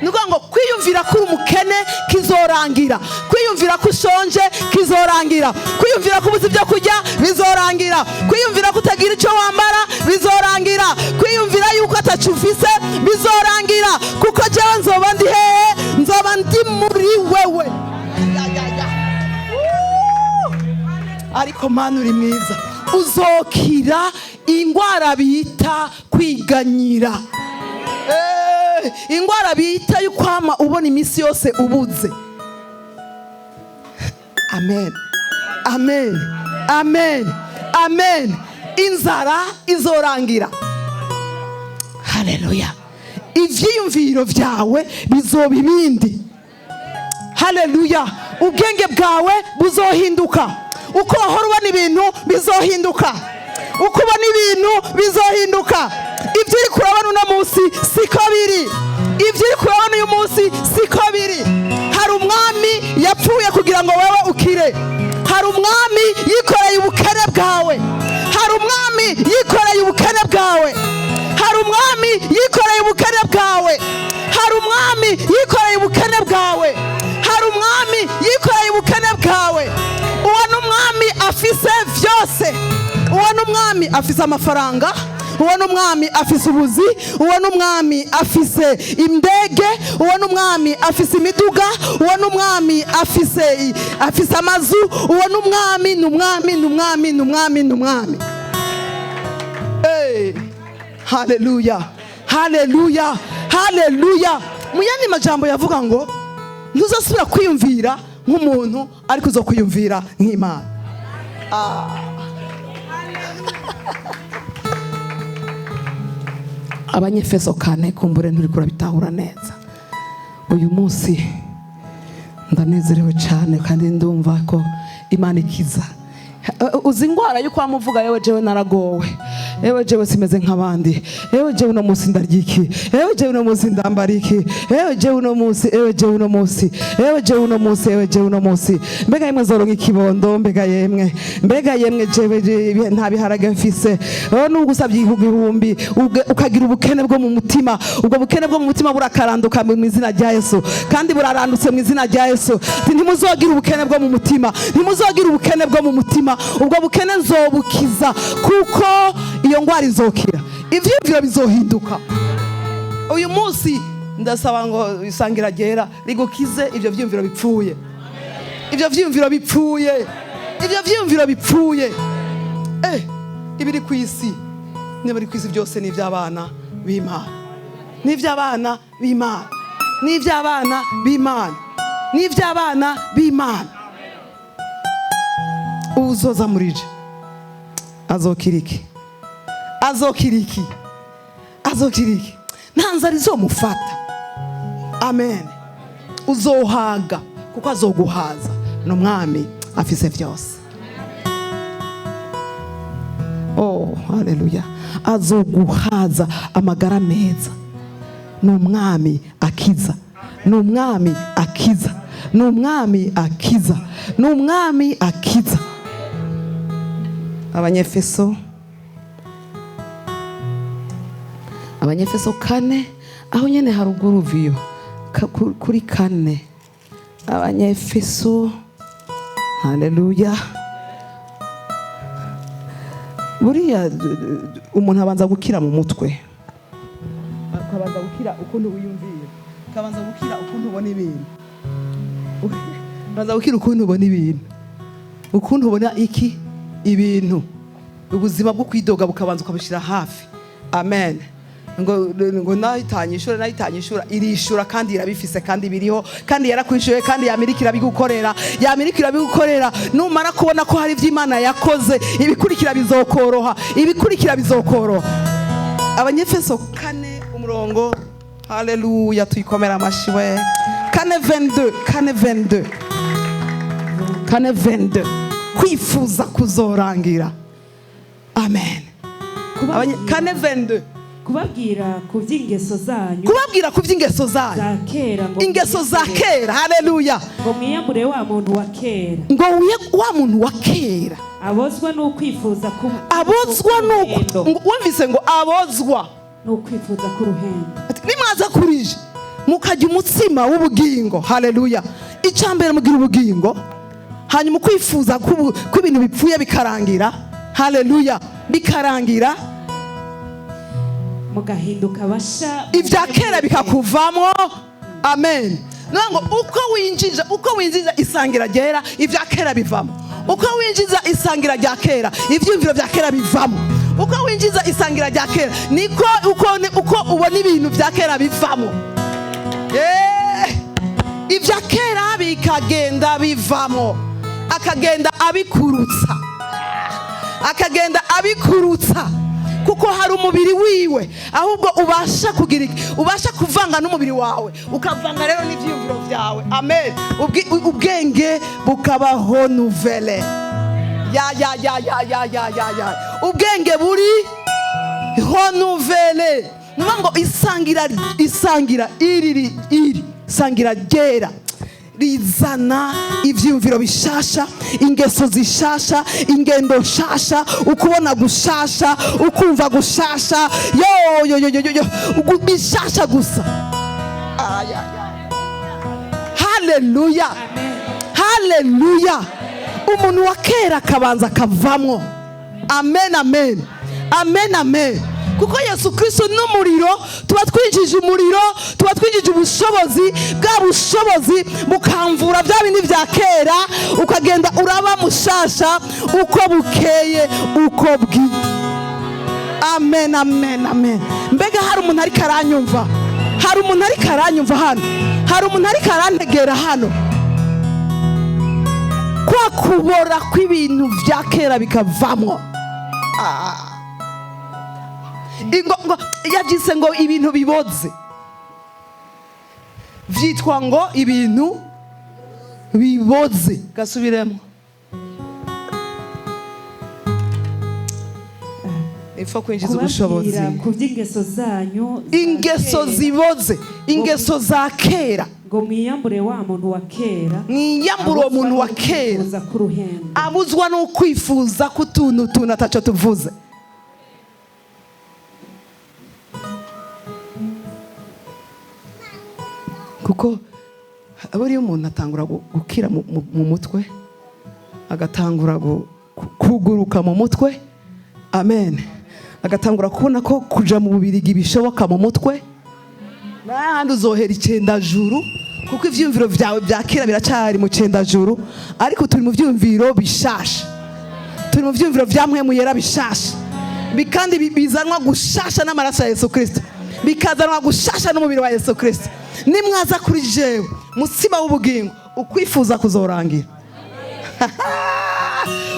Ni ukuvuga ngo kwiyumvira kuri umukene kizorangira, kwiyumvira ko ushonje kizorangira, kwiyumvira ko ubuze ibyo kurya bizorangira, kwiyumvira ko utagira icyo wambara bizorangira, kwiyumvira yuko atacu ufise bizorangira, kuko jewe nzoba ndi hehe? Nzoba ndi muri wewe. Ya, ya, ya. Woo! Ariko Mana, uri mwiza. Uzokira indwara bita kwiganyira. Indwara bita y'ukwama ubona iminsi yose ubuze. Amen, amen, amen, amen. Inzara izorangira. Haleluya! Ivyiyumviro vyawe bizoba ibindi. Haleluya! Ubwenge bwawe buzohinduka. Uko wahora ubona ibintu bizohinduka, uko ubona ibintu bizohinduka. Ibyo uri kurabona uno munsi siko biri, ibyo uri kurabona uyu munsi siko biri. Hari Umwami yapfuye kugira ngo wewe ukire. Hari Umwami yikoreye ubukene bwawe. Hari Umwami yikoreye ubukene bwawe. Hari Umwami yikoreye ubukene bwawe. Hari Umwami yikoreye ubukene bwawe. Hari Umwami yikoreye ubukene bwawe. Uwo ni Umwami. Afise vyose. Uwo ni umwami afise amafaranga, uwo ni umwami afise ubuzi, uwo ni umwami afise indege, uwo ni umwami afise imiduga, uwo ni umwami afise amazu, uwo ni umwami, ni umwami, ni umwami, ni umwami, ni umwami. Hey, haleluya, haleluya, haleluya! Mu yandi majambo yavuga ngo ntuzasubira kwiyumvira nk'umuntu, ariko uzokwiyumvira nk'Imana. Abanyefeso 4, kumbure nturi kurabitahura neza. Uyu munsi ndanezerewe cyane kandi ndumva ko Imana ikiza. Uzi ingwara yo kwamuvuga: "Yewe jewe naragowe, yewe jewe simeze nk'abandi, yewe jewe uno munsi ndarya iki, yewe jewe uno munsi ndambara iki, yewe jewe uno munsi, yewe jewe uno munsi, yewe jewe uno munsi, yewe jewe uno munsi, mbega yemwe nzoronka ikibondo, mbega yemwe, mbega yemwe jewe nta biharage mfise." Oh, nubwo usabye 1000, ukagira ubukene bwo mu mutima, ubwo bukene bwo mu mutima burakaranduka mu izina rya Yesu, kandi burarandutse mu izina rya Yesu. Ati, ntimuzogira ubukene bwo mu mutima, ntimuzogira ubukene bwo mu mutima. Ubwo bukene nzobukiza, kuko iyo ngwara izokira, ivyiyumviro bizohinduka. Uyu munsi ndasaba ngo isangira ryera rigukize ivyo vyiyumviro bipfuye, ivyo vyiyumviro bipfuye, ivyo vyiyumviro bipfuye. Ibiri ku isi n'ibiri ku isi byose ni iby'abana b'Imana, ni iby'abana b'Imana, ni iby'abana b'Imana, ni iby'abana b'Imana. Uzoza muri je azokira iki? Azokira iki? Azokira iki? Nta nzara izomufata. Amen. Uzohaga kuko azoguhaza, ni umwami afise byose. Oh, haleluya! Azoguhaza amagara meza. Ni umwami akiza, ni umwami akiza, ni umwami akiza, ni umwami akiza. Abanyefeso 4, aho nyene haruguru viyo kuri 4, Abanyefeso. Haleluya! Buriya umuntu abanza gukira mu mutwe, ukabanza gukira ukuntu wiyumvira, ukabanza gukira ukuntu ubona ibintu, ukabanza gukira ukuntu ubona ibintu, ukuntu ubona iki ibintu. Ubuzima bwo kwidoga bukabanza ukabushyira hafi. Amen. Ngo nayitanyishura, nayitanyishura, irishura kandi irabifise kandi biriho kandi yarakwishuye kandi yamirika irabigukorera, yamirika irabigukorera. Numara kubona ko hari iby'Imana yakoze, ibikurikira bizokoroha, ibikurikira bizokoroha. Abanyefeso 4 umurongo. Haleluya! Tuyikomera amashi we. 4:22, 4:22, 4:22. Kwifuza kuzorangira. Amen. 4:22. Kubabwira ku by'ingeso zanyu Kubabwira ku by'ingeso zanyu za kera ngo Ingeso za kera. Haleluya! Ngo mwiyambure wa muntu wa kera Ngo wiye wa muntu wa kera abozwa n'ukwifuza ku Abozwa nuko k'uruhendo. Wumvise ngo abozwa N'ukwifuza k'uruhendo. Ati, nimwaza kurije mukajya umutsima w'ubugingo. Haleluya! Icya mbere mugira ubugingo, hanyuma ukwifuza kw'ibintu bipfuye bikarangira. Haleluya! Bikarangira. Mugahinduka basha. Ibya kera bikakuvamo. Amen. Niyo ngo uko winjiza isangira ryera, ibya kera bivamo. Uko winjiza isangira rya kera, ibyiyumviro bya kera bivamo. Uko winjiza isangira rya kera, niko uko ubona ibintu bya kera bivamo. Ibya kera bikagenda bivamo, akagenda abikurutsa, akagenda abikurutsa, kuko hari umubiri wiwe ahubwo ubasha kugira iki? Ubasha kuvanga n'umubiri wawe, ukavanga rero n'ibyiyumviro byawe. Amen. Ubwenge bukabaho nouvelle. Ya ya ya ya ya ya ya ya, ubwenge buri renouvelé. Ni ukuvuga ngo isangira iri sangira ryera rizana ivyiyumviro bishasha, ingeso zishasha, ingendo nshasha, ukubona gushasha, ukumva gushasha, yo yo yo yo yo yo, bishasha gusa. Ay, ay, ay. Haleluya, haleluya! Umuntu wa kera akabanza akavamwo. Amen, amen, amen, amen. Kuko Yesu Kristo n'umuriro, tuba twinjije umuriro, tuba twinjije ubushobozi, bwa bushobozi bukamvura bya bindi bya kera, ukagenda uraba mushasha uko bukeye, uko bwije. Amen, amen, amen. Mbega hari umuntu ariko aranyumva? Hari umuntu ariko aranyumva hano? Hari umuntu ariko arantegera hano? Kwa kubora kw'ibintu bya kera bikavamwo. Ngo yabyise ngo ibintu biboze, vyitwa ngo ibintu biboze. Gasubiremo ipfa kwinjiza ubushobozi. Kubabwira ku by'ingeso zanyu za Ingeso kera, ziboze, ingeso za kera, ngo mwiyambure wa muntu wa kera, mwiyambure uwo muntu wa kera abuzwa k'uruhendo, abuzwa n'ukwifuza k'utuntu tuntu ataco tuvuze. Kuko buriya umuntu atangura gukira mu mutwe, agatangura kuguruka mu mutwe. Amen. Agatangura kubona ko kuja mu Bubirigi bishoboka mu mutwe, n'ahandi uzohera icendajuru, kuko ivyiyumviro vyawe vya kera biracari mu cendajuru. Ariko turi mu vyiyumviro bishasha, turi mu vyiyumviro vya Mpwemu Yera bishasha, kandi bizanwa gushasha n'amaraso ya Yesu Kristo, bikazanwa gushasha n'umubiri wa Yesu Kristo. Nimwaza kuri jewe, mutsima w'ubugingo, ukwifuza kuzorangira,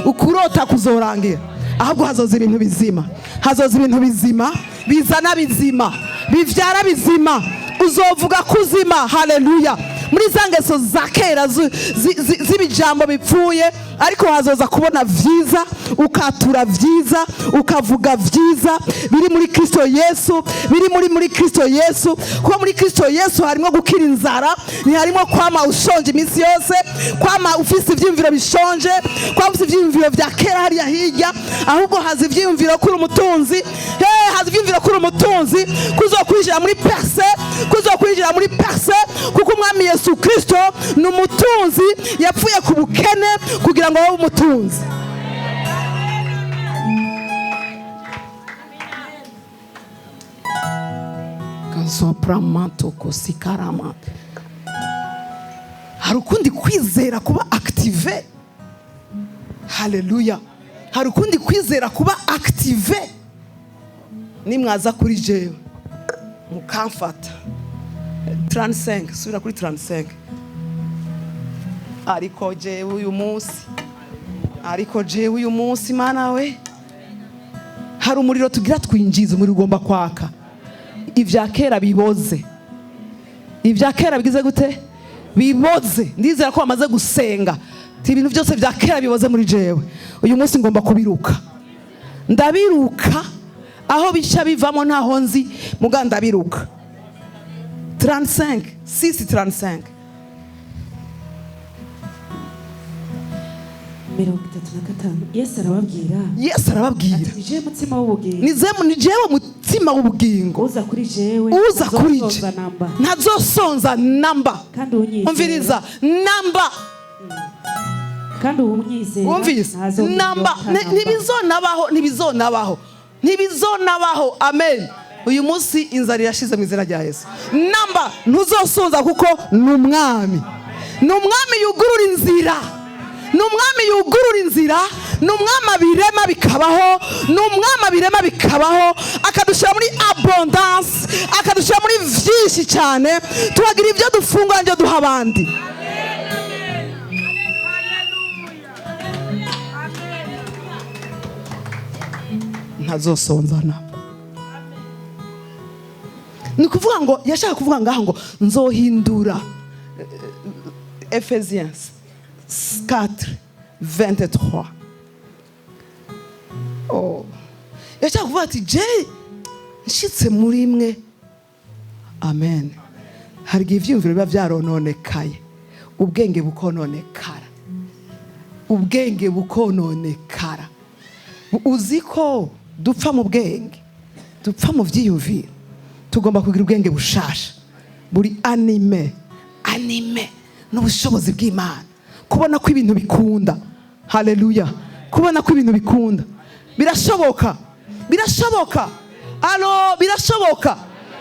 ukurota kuzorangira, ahubwo hazoza ibintu bizima, hazoza ibintu bizima bizana bizima, bivyara bizima. Uzovuga kuzima. Haleluya. Muri za ngeso za kera z'ibijambo bipfuye, ariko hazoza kubona vyiza, ukatura vyiza, ukavuga vyiza biri muri Kristo Yesu, biri muri Kristo Yesu. Kuko muri Kristo Yesu harimo gukira inzara, ntiharimo kwama ushonje iminsi yose, kwama ufise ivyiyumviro bishonje, kwama ufise ivyiyumviro vya kera hariya hirya. Ahubwo haza ivyiyumviro kuri umutunzi. Hey, haza ivyiyumviro kuri umutunzi, kuzokwinjira muri perse, kuzokwinjira muri perse, kuko umwami Yesu Kristo ni umutunzi, yapfuye ku bukene kugira ngo abe umutunzi. Kazopramanto kosikarama. Hari ukundi kwizera kuba active. Haleluya. Hari ukundi kwizera kuba active. Nimwaza kuri jewe mukamfata. 35, subira kuri 35. Ariko jewe uyu munsi, ariko jewe uyu munsi, Mana we, hari umuriro tugira twinjiza, umuriro ugomba kwaka. Ivya kera biboze, ivya kera bigize gute? Biboze. Ndizera ko bamaze gusenga ati ibintu byose vya kera biboze muri jewe, uyu munsi ngomba kubiruka. Ndabiruka aho bica bivamo ntaho nzi, muga ndabiruka. 35, 6, 35. 35. Yesu arababwira, Yesu arababwira ati: "Ni jewe mutsima w'ubugingo." Ni jewe mutsima w'ubugingo. Uza kuri jewe Uza kuri je ntazosonza namba, ntazosonza namba. Kandi unyizera, Umviriza, namba. kandi uwunyizera Wumvise ntazogira namba. inyota namba. Ntibizonabaho, ntibizonabaho, ntibizonabaho. Amen. Uyu munsi inzara irashize mu izina rya Yesu. Namba, ntuzosonza, kuko ni umwami, ni umwami yugurura inzira, ni umwami yugurura inzira, ni umwami abirema bikabaho, ni umwami abirema bikabaho, akadushyira muri abondance, akadushyira muri vyinshi cyane, tukagira ibyo dufungura n'ibyo duha abandi. Ntazosonzana. Ni ukuvuga ngo yashaka kuvuga ngaho ngo nzohindura. Ephésiens 4, 23. Oh. Yashaka kuvuga ati je nshitse muri mwe. Amen. Hari igihe ivyiyumviro biba vyarononekaye, ubwenge bukononekara, ubwenge bukononekara. Uzi ko dupfa mu bwenge, dupfa mu vyiyumviro. Tugomba kugira ubwenge bushasha buri animé n'ubushobozi bw'Imana, kubona ko ibintu bikunda. Haleluya! Kubona ko ibintu bikunda, birashoboka, birashoboka. Alo, birashoboka,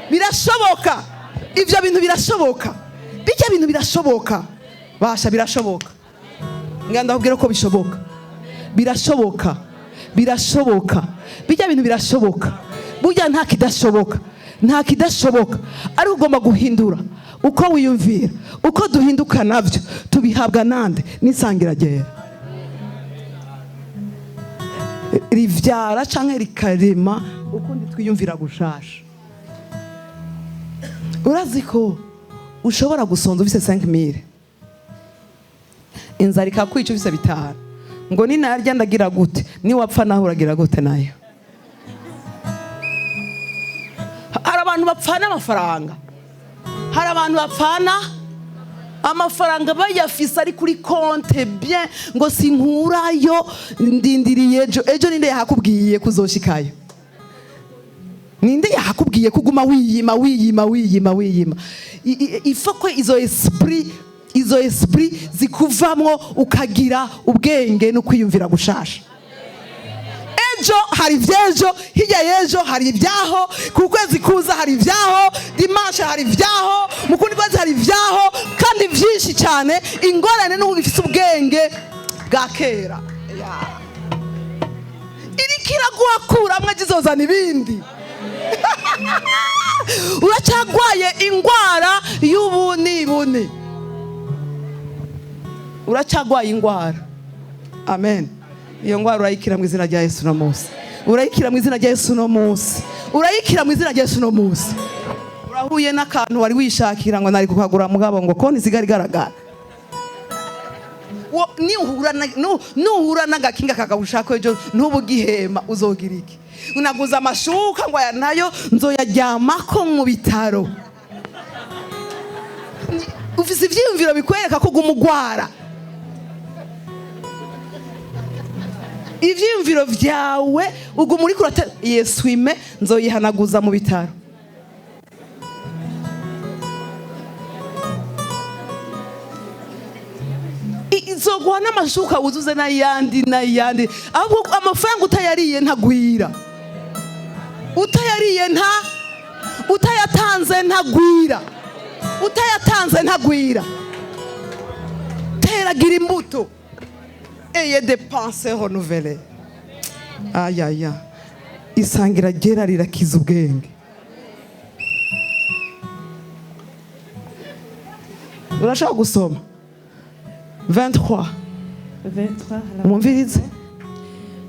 birashoboka. Ibyo bintu birashoboka, bijya bintu birashoboka, basha, birashoboka. Nganda ndakubwira ko bishoboka, birashoboka, birashoboka. Bijya bintu birashoboka. Burya nta kidashoboka, nta kidashoboka. Ariko ugomba guhindura uko wiyumvira. Uko duhinduka nabyo tubihabwa nande? N'isangira ryera rivyara canke rikarema ukundi twiyumvira gushasha. Urazi ko ushobora gusonza ufise 5000, inzara ikakwica ufise 5, ngo ninarya ndagira gute? Niwapfa naho uragira gute? Nayo hari abantu bapfana amafaranga, hari abantu bapfana amafaranga bayafise ari kuri compte bien, ngo sinkurayo, ndindiriye ejo. Ejo ninde yahakubwiye kuzoshikayo? Ninde yahakubwiye kuguma wiyima, wiyima, wiyima, wiyima? Ifo ko izo esprit zikuvamwo, ukagira ubwenge no kwiyumvira gushasha. Ejo hari ivy'ejo, hirya y'ejo hari ibyaho, ku kwezi kuza hari ibyaho, dimanche hari ibyaho, mu kundi kwezi hari ibyaho, kandi byinshi cyane. Ingorane n'ubu ifite ubwenge bwa kera. Ya. Iriko iraguhakuramwo, izozana ibindi. Uracyagwaye ingwara y'ubunibune, uracyagwaye ingwara. Amen. Iyo ngwara urayikira mu izina rya Yesu no munsi. Urayikira mu izina rya Yesu no munsi. Urayikira mu izina rya Yesu no munsi. Urahuye n'akantu wari wishakira, ngo nari kukagura, mugabo ngo konti isigara igaragara. Nuhura n'agakinga kakagushaka ejo ntubugihema, uzogira iki? Unaguza amashuka, ngo aya nayo nzoyaryamako mu bitaro. Ufise ivyiyumviro bikwereka ko uguma ugwara. Ivyiyumviro vyawe uguma uriko urate yeswime, nzoyihanaguza mu bitaro. Izoguha n'amashuka wuzuze n'ayandi n'ayandi. Ahubwo amafaranga utayariye ntagwira, utayariye nta, utayatanze ntagwira, utayatanze ntagwira. Teragira imbuto. Ayez des pensées renouvelées. Ayaya, isangira ryera rirakiza ubwenge. Urashobora gusoma 23. 23. Mwumvirize.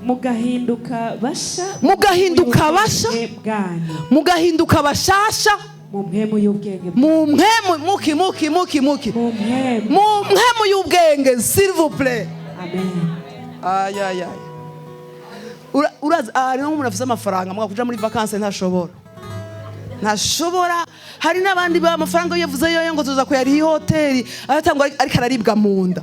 Mugahinduka basha. Mugahinduka basha. Bwanyu. Mugahinduka bashasha. Mu mpwemu y'ubwenge. Mu mpwemu muki muki muki muki? Mu mpwemu. Mu mpwemu y'ubwenge, s'il vous plaît. Amen. Ayayay, urazi hari nk'umuntu afise amafaranga, mwa kuja muri vacances ntashobora, ntashobora. Hari n'abandi ba amafaranga iyo yavuze yoyo ngo tuza kuyariha ihoteli, aratangwa ariko araribwa mu nda.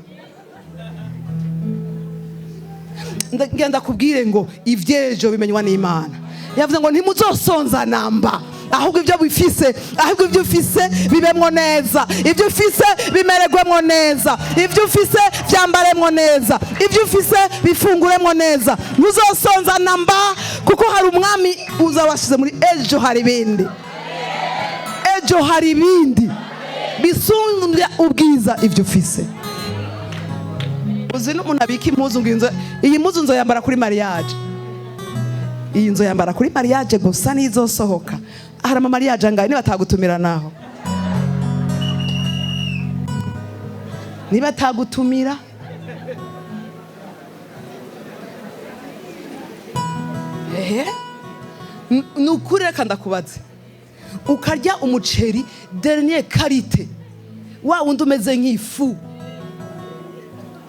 Ngenda kubwire ngo ivy'ejo bimenywa n'Imana. Yavuze ngo ntimuzosonza namba, ahubwo ibyo bifise, ahubwo ibyo ufise bibemwo neza, ibyo ufise bimererwemwo neza, ibyo ufise byambaremwo neza, ibyo ufise bifunguremwo neza. Ntuzosonza namba, kuko hari umwami uza washize muri ejo. Hari ibindi ejo, hari ibindi bisumbya ubwiza ibyo ufise. Uzi n'umuntu abika impuzu, ngo iyi mpuzu nzoyambara kuri mariage, iyi nzu yambara kuri mariage gusa, nizosohoka. Hari ama mariage angahe? Niba atagutumira naho, niba atagutumira, ehe. Ni ukuri, reka ndakubaze: ukarya umuceri dernier qualité, wa wundi umeze nk'ifu,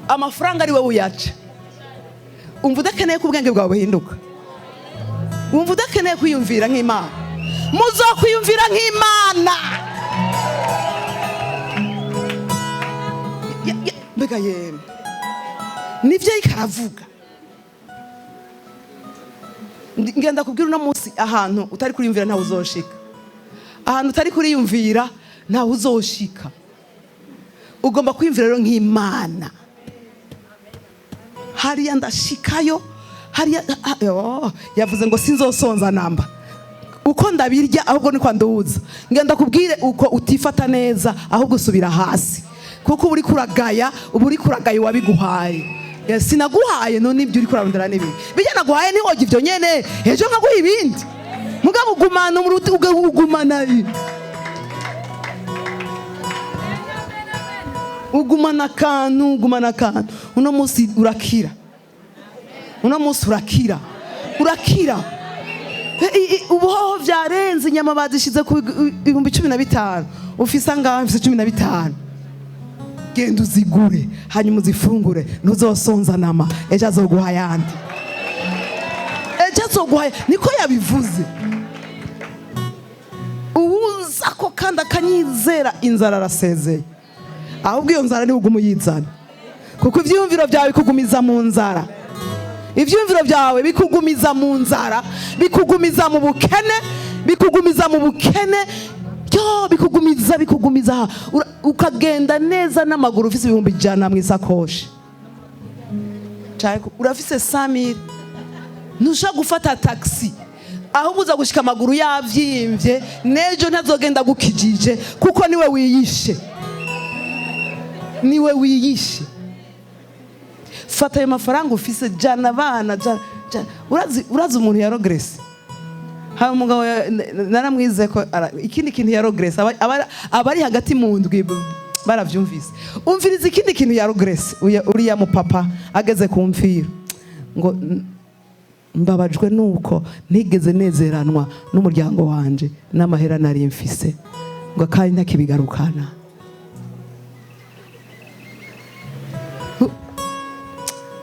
amafaranga ari wowe uyaca, umva udakeneye ko ubwenge bwawe buhinduka? Wumva udakeneye kwiyumvira nk'Imana? Muzokwiyumvira nk'Imana. Mbega yemwe, nivyo ariko aravuga. Ngenda kubwira uno munsi, ahantu utari kuriyumvira ntawe uzoshika, ahantu utari kuriyumvira ntawe uzoshika. Ugomba kwiyumvira rero nk'Imana. Hariya ndashikayo hariya. Ah, oh, yavuze ngo sinzosonza namba. Uko ndabirya ahubwo niko nduza. Ngenda kubwire uko utifata neza, ahubwo usubira hasi, kuko uba uri kuragaya, uba uri kuragaya uwabiguhaye. Ya, sinaguhaye none ibyo uri kurarondera n'ibindi bijya naguhaye, ntiwojya ibyo nyene, ejo nkaguha ibindi. Mugabo ugumana umuruti, ugumana, ugumana akantu, ugumana akantu. Uno munsi urakira, uno munsi urakira, urakira. Ubuhoho byarenze, inyama bazishize ku 15,000. Ufise angahe? Mfise 15. Genda uzigure, hanyuma uzifungure, ntuzosonza nama. Ejo azoguha ayandi, ejo azoguha. Niko yabivuze. Uwuza ko kandi akanyizera, inzara arasezeye. Ahubwo iyo nzara niwe uguma uyizana, kuko ibyiyumviro byawe bikugumiza mu nzara, ibyiyumviro byawe bikugumiza mu nzara, bikugumiza mu bukene, bikugumiza mu bukene. Yo, bikugumiza, bikugumiza. Ukagenda neza n'amaguru ufise 100,000 mu isakoshi. Urafise 100,000, ntushobora gufata taxi, ahubwo uza gushika amaguru yavyimbye. N'ejo ntazogenda gukijije, kuko niwe wiyishe, niwe wiyishe. Fata ayo mafaranga ufise, jana abana, jana, jana. Urazi umuntu ya regresse? Hari umugabo naramwize ko ikindi kintu ya regresse, abari hagati mu ndwi baravyumvise. Umviriza ikindi kintu ya regresse. Uriya mupapa ageze ku mfiro ngo: "Mbabajwe nuko ntigeze nezeranwa n'umuryango wanje n'amahera nari mfise," ngo kandi ntakibigarukana.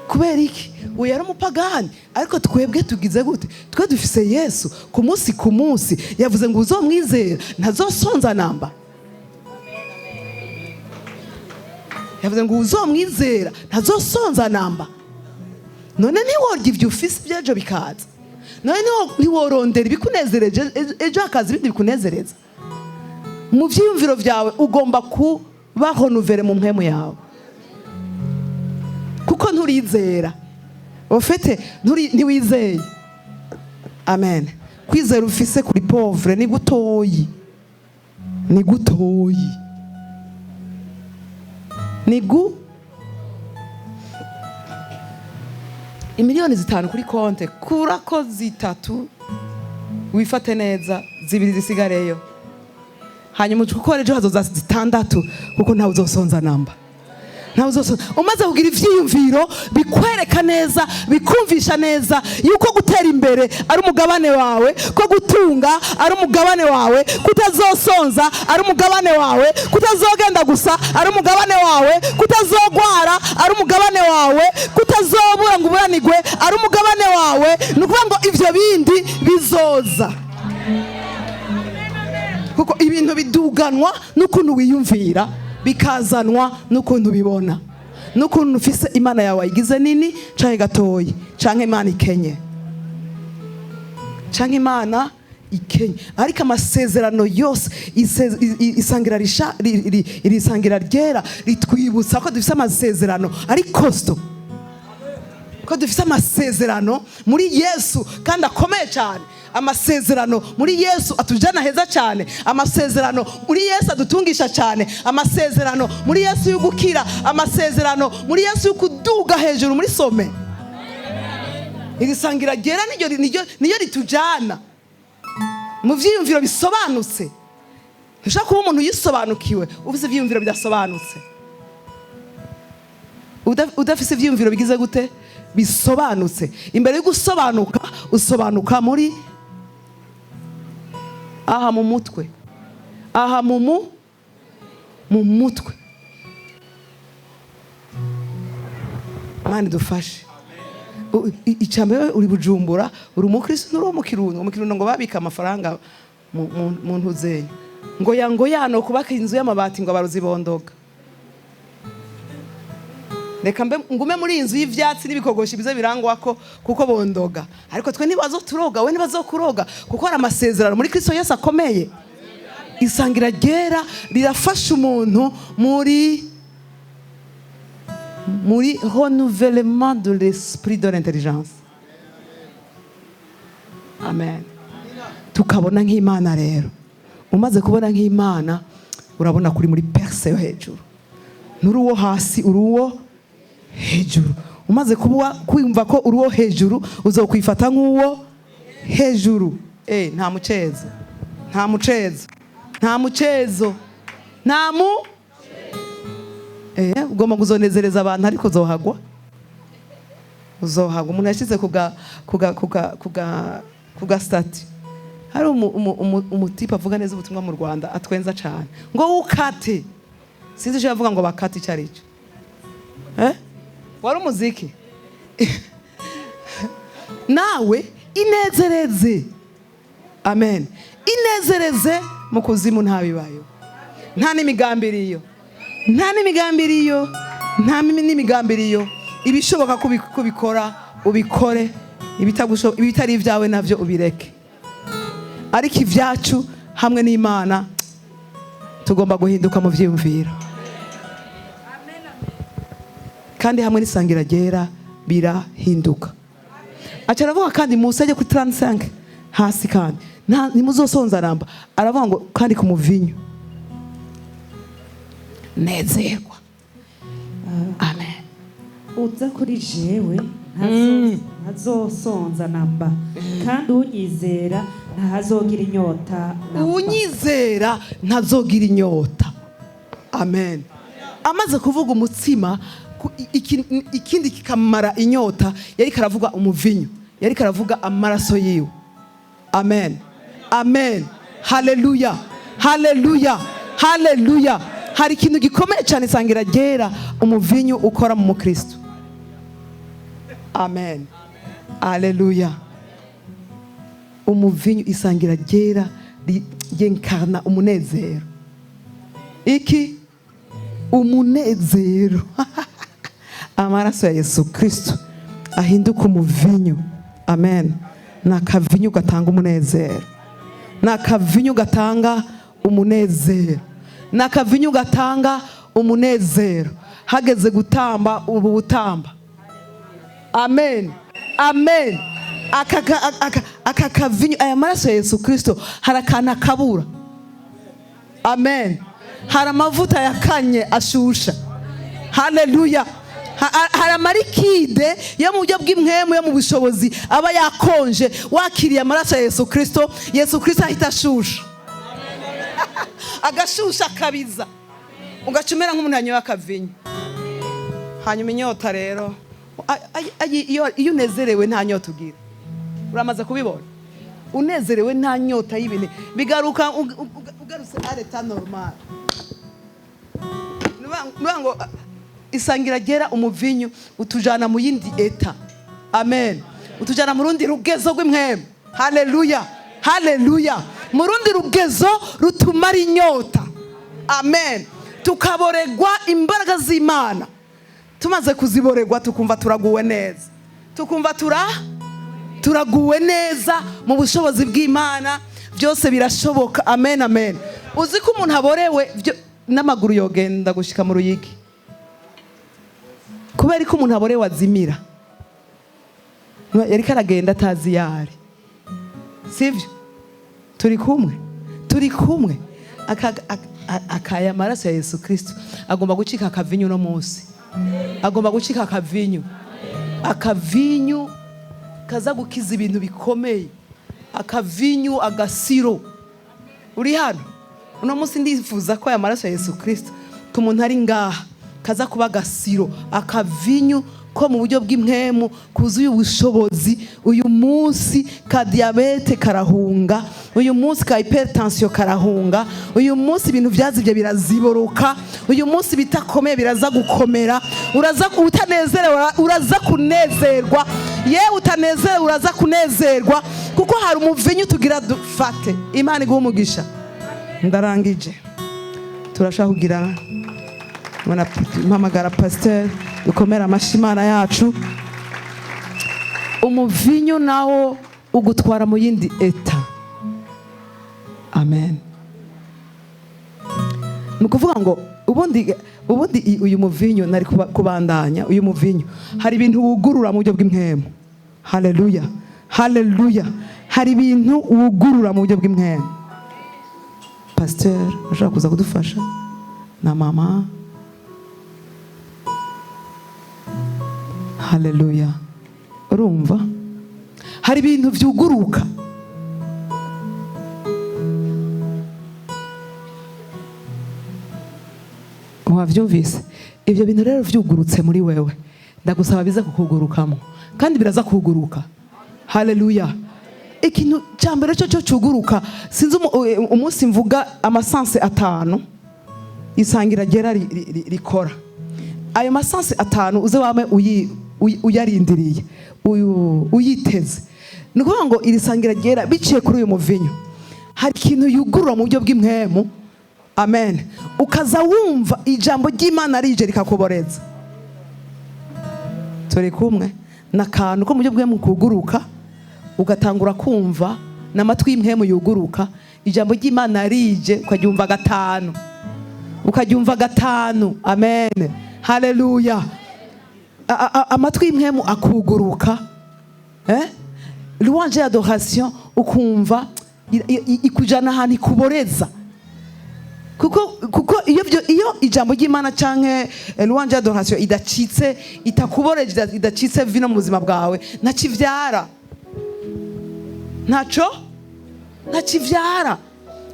Kubera iki? Uyu yari umupagani, ariko twebwe tugize gute? Twe dufise Yesu ku munsi ku munsi. Yavuze ngo uzomwizera ntazosonza namba. Yavuze ngo uzomwizera ntazosonza namba. None ntiworya ibyo ufise iby'ejo bikaza? None ntiworondera ibikunezereje, ejo hakaza ibindi bikunezereza? Mu byiyumviro byawe ugomba kuba renouvelé mu mpemu yawe, kuko nturizera ufite, ntiwizeye. Amen. Kwizera ufise kuri pauvre ni gutoyi, ni gutoyi, ni gu 5 miliyoni kuri konte, kurako 3 wifate neza, 2 zisigareyo, hanyuma kuko ejo hazoza 6, kuko ntawe uzosonza namba, ntawe uzosonza. Umaze kugira ivyiyumviro bikwereka neza, bikumvisha neza yuko gutera imbere ari umugabane wawe, ko gutunga ari umugabane wawe, kutazosonza ari umugabane wawe, kutazogenda gusa ari umugabane wawe, kutazogwara ari umugabane wawe, kutazobura ngo uburanigwe ari umugabane wawe. Ni ukuvuga ngo ivyo bindi bizoza, kuko ibintu biduganwa n'ukuntu wiyumvira, bikazanwa n'ukuntu ubibona, n'ukuntu ufise Imana yawe wayigize nini canke gatoyi, canke Imana ikenye, canke Imana ikenye. Ariko amasezerano yose, isangira risha, iri sangira ryera ritwibutsa ko dufise amasezerano ari costaud, ko dufise amasezerano muri Yesu kandi akomeye cyane, amasezerano muri Yesu atujana heza cyane, amasezerano muri Yesu adutungisha cyane, amasezerano muri Yesu yo gukira, amasezerano muri Yesu yo kuduga hejuru muri sommet. Iri sangira ryera niyo ritujana mu vyiyumviro bisobanutse. Ntushobora kuba umuntu yisobanukiwe ufise ivyiyumviro bidasobanutse. Udafise ivyiyumviro bigize gute? Bisobanutse. Imbere yo gusobanuka, usobanuka muri aha mu mutwe, aha mu mutwe. Imana idufashe. Icambere, uri Bujumbura, uri umukristo, nturi uwo mu Kirundo. Mu Kirundo ngo babika amafaranga mu ntuzenye, ngo ya ngo yano kubaka inzu y'amabati, ngo abarozi bondoga. Reka mbe ngume muri iyi nzu y'ivyatsi n'ibikogoshi bize birangwa ko kuko bondoga. Ariko twe ntibazoturoga, we ntibazokuroga, kuko hari amasezerano muri Kristo Yesu akomeye. Isangira ryera rirafasha umuntu muri Muri renouvellement de l'esprit, de l'intelligence. Amen. Tukabona nk'Imana. Rero umaze kubona nk'Imana, urabona kuri muri perse yo hejuru, nturi uwo hasi, uri uwo hejuru. Umaze kuba kwumva ko uri uwo hejuru, uzokwifata nk'uwo hejuru. Nta mucezo, nta mucezo, nta mucezo, nta mu ugomba kuzonezereza abantu, ariko uzohagwa, uzohagwa. Umuntu yashyize ku ga statut, hari umutipe avuga neza ubutumwa mu Rwanda, atwenza cyane, ngo ukate, sinzi icyo yavuga, ngo bakate icyo ari cyo. Wari umuziki nawe. Inezereze, amen, inezereze. Mu kuzimu ntabibayo, nta n'imigambi iriyo, nta n'imigambi iriyo, nta n'imigambi iriyo. Ibishoboka ko kubikora ubikore, ibitari ibyawe nabyo ubireke. Ariko ibyacu hamwe n'Imana, tugomba guhinduka mu byiyumviro, kandi hamwe n'isangira ryera birahinduka. Aca aravuga kandi musi ajya kuri 35 hasi, kandi ntimuzosonza namba. Aravuga ngo kandi ku muvinyu nezerwa. Amen. Uza kuri jewe ntazosonza namba, kandi unyizera ntahazogira inyota namba. Unyizera ntazogira inyota. Amen. Amaze kuvuga umutsima, ikindi kikamara inyota, yari karavuga umuvinyu, yari karavuga amaraso yiwe. Amen, amen, haleluya, haleluya, haleluya. Hari ikintu gikomeye cyane isangira ryera, umuvinyu ukora mu mukristo. Amen, haleluya. Umuvinyu, isangira ryera ryenkarna umunezero. Iki umunezero, amaraso ya Yesu Kristo ahinduka umuvinyu. Amen. Ni akavinyu gatanga umunezero, ni akavinyu gatanga umunezero, ni akavinyu gatanga umunezero. Hageze gutamba, ubu butamba. Amen, amen. Aka kavinyu, aya maraso ya Yesu Kristo, hari akantu akabura. Amen. Hari amavuta yakanye ashusha. Haleluya. Hari ama liquide yo mu buryo bw'impwemu, yo mu bushobozi, aba yakonje. Wakiriye amaraso ya Yesu Kristo, Yesu Kristo ahita ashusha, agashusha akabiza, ugaca umera nk'umuntu yanyoye akavinyu. Hanyuma inyota rero, iyo unezerewe nta nyota ugira. Uramaze kubibona, unezerewe nta nyota y'ibintu bigaruka, ugarutse à l'état normal. Nuvuga ngo isangira ryera, umuvinyu utujana mu yindi état. Amen. Utujana mu rundi rugezo rw'impwemu. Haleluya, haleluya. Mu rundi rugezo rutumara inyota. Amen. Tukaboregwa imbaraga z'Imana. Tumaze kuziboregwa, tukumva turaguwe neza, tukumva turaguwe neza mu bushobozi bw'Imana, byose birashoboka. Amen, amen. Uzi ko umuntu aborewe n'amaguru yogenda gushika mu Ruyigi? Kubera ko umuntu aborewe azimira, yariko aragenda atazi yari. Sivyo? Turi kumwe, turi kumwe. Akaya amaraso ya Yesu Kristo agomba gucika akavinyu uno munsi, agomba gucika akavinyu, akavinyu kaza gukiza ibintu bikomeye, akavinyu, agasiro. Uri hano uno munsi, ndifuza ko aya maraso ya Yesu Kristo ku muntu ari ngaha kaza kuba agasiro, akavinyu ko mu buryo bw'impwemu kuzuye ubushobozi. Uyu munsi ka diyabete karahunga, uyu munsi ka hypertension karahunga, uyu munsi ibintu byazibye biraziboroka, uyu munsi bitakomeye biraza gukomera. Uraza utanezerewe, uraza kunezerwa. Yewe utanezerewe, uraza kunezerwa, kuko hari umuvinyu tugira dufate. Imana iguha umugisha. Ndarangije. Turashaka kugira mpamagara pasiteri, dukomere amashyi Imana yacu. Umuvinyu nawo ugutwara mu yindi état. Amen. Ni ukuvuga ngo Ubundi uyu muvinyu nari kubandanya uyu muvinyu. Hari ibintu wugurura mu buryo bw'impwemu. Haleluya, haleluya. Hari ibintu wugurura mu buryo bw'impwemu. Pasteur ashobora kuza kudufasha na mama. Haleluya. Urumva hari ibintu vyuguruka. Wavyumvise? Ibyo bintu rero vyugurutse muri wewe, ndagusaba biza kukugurukamo, kandi biraza kuguruka. Haleluya. Ikintu cya mbere cyo cyuguruka, sinzi umunsi mvuga ama sens atanu isangira ryera rikora. Ayo ma sens atanu uze wame uyarindiriye, uyiteze. Ni ukuvuga ngo iri sangira ryera biciye kuri uyu muvinyu, hari ikintu yugurura mu buryo bw'impwemu. Amen. Ukaza wumva ijambo ry'Imana rije rikakuboreza. Turi kumwe n'akantu ko mu buryo bw'impwemu kuguruka, ugatangura kumva n'amatwi y'impwemu yuguruka, ijambo ry'Imana rije ukaryumva gatanu, ukaryumva gatanu. Amen, haleluya. Amatwi y'impwemu akuguruka, Louange et adoration, ukumva ikujana ahantu ikuboreza. Kuko iyo ijambo ry'Imana canke louange et adoration idacitse, itakuboreje, idacitse vino mu buzima bwawe, ntakivyara, ntaco ntakivyara.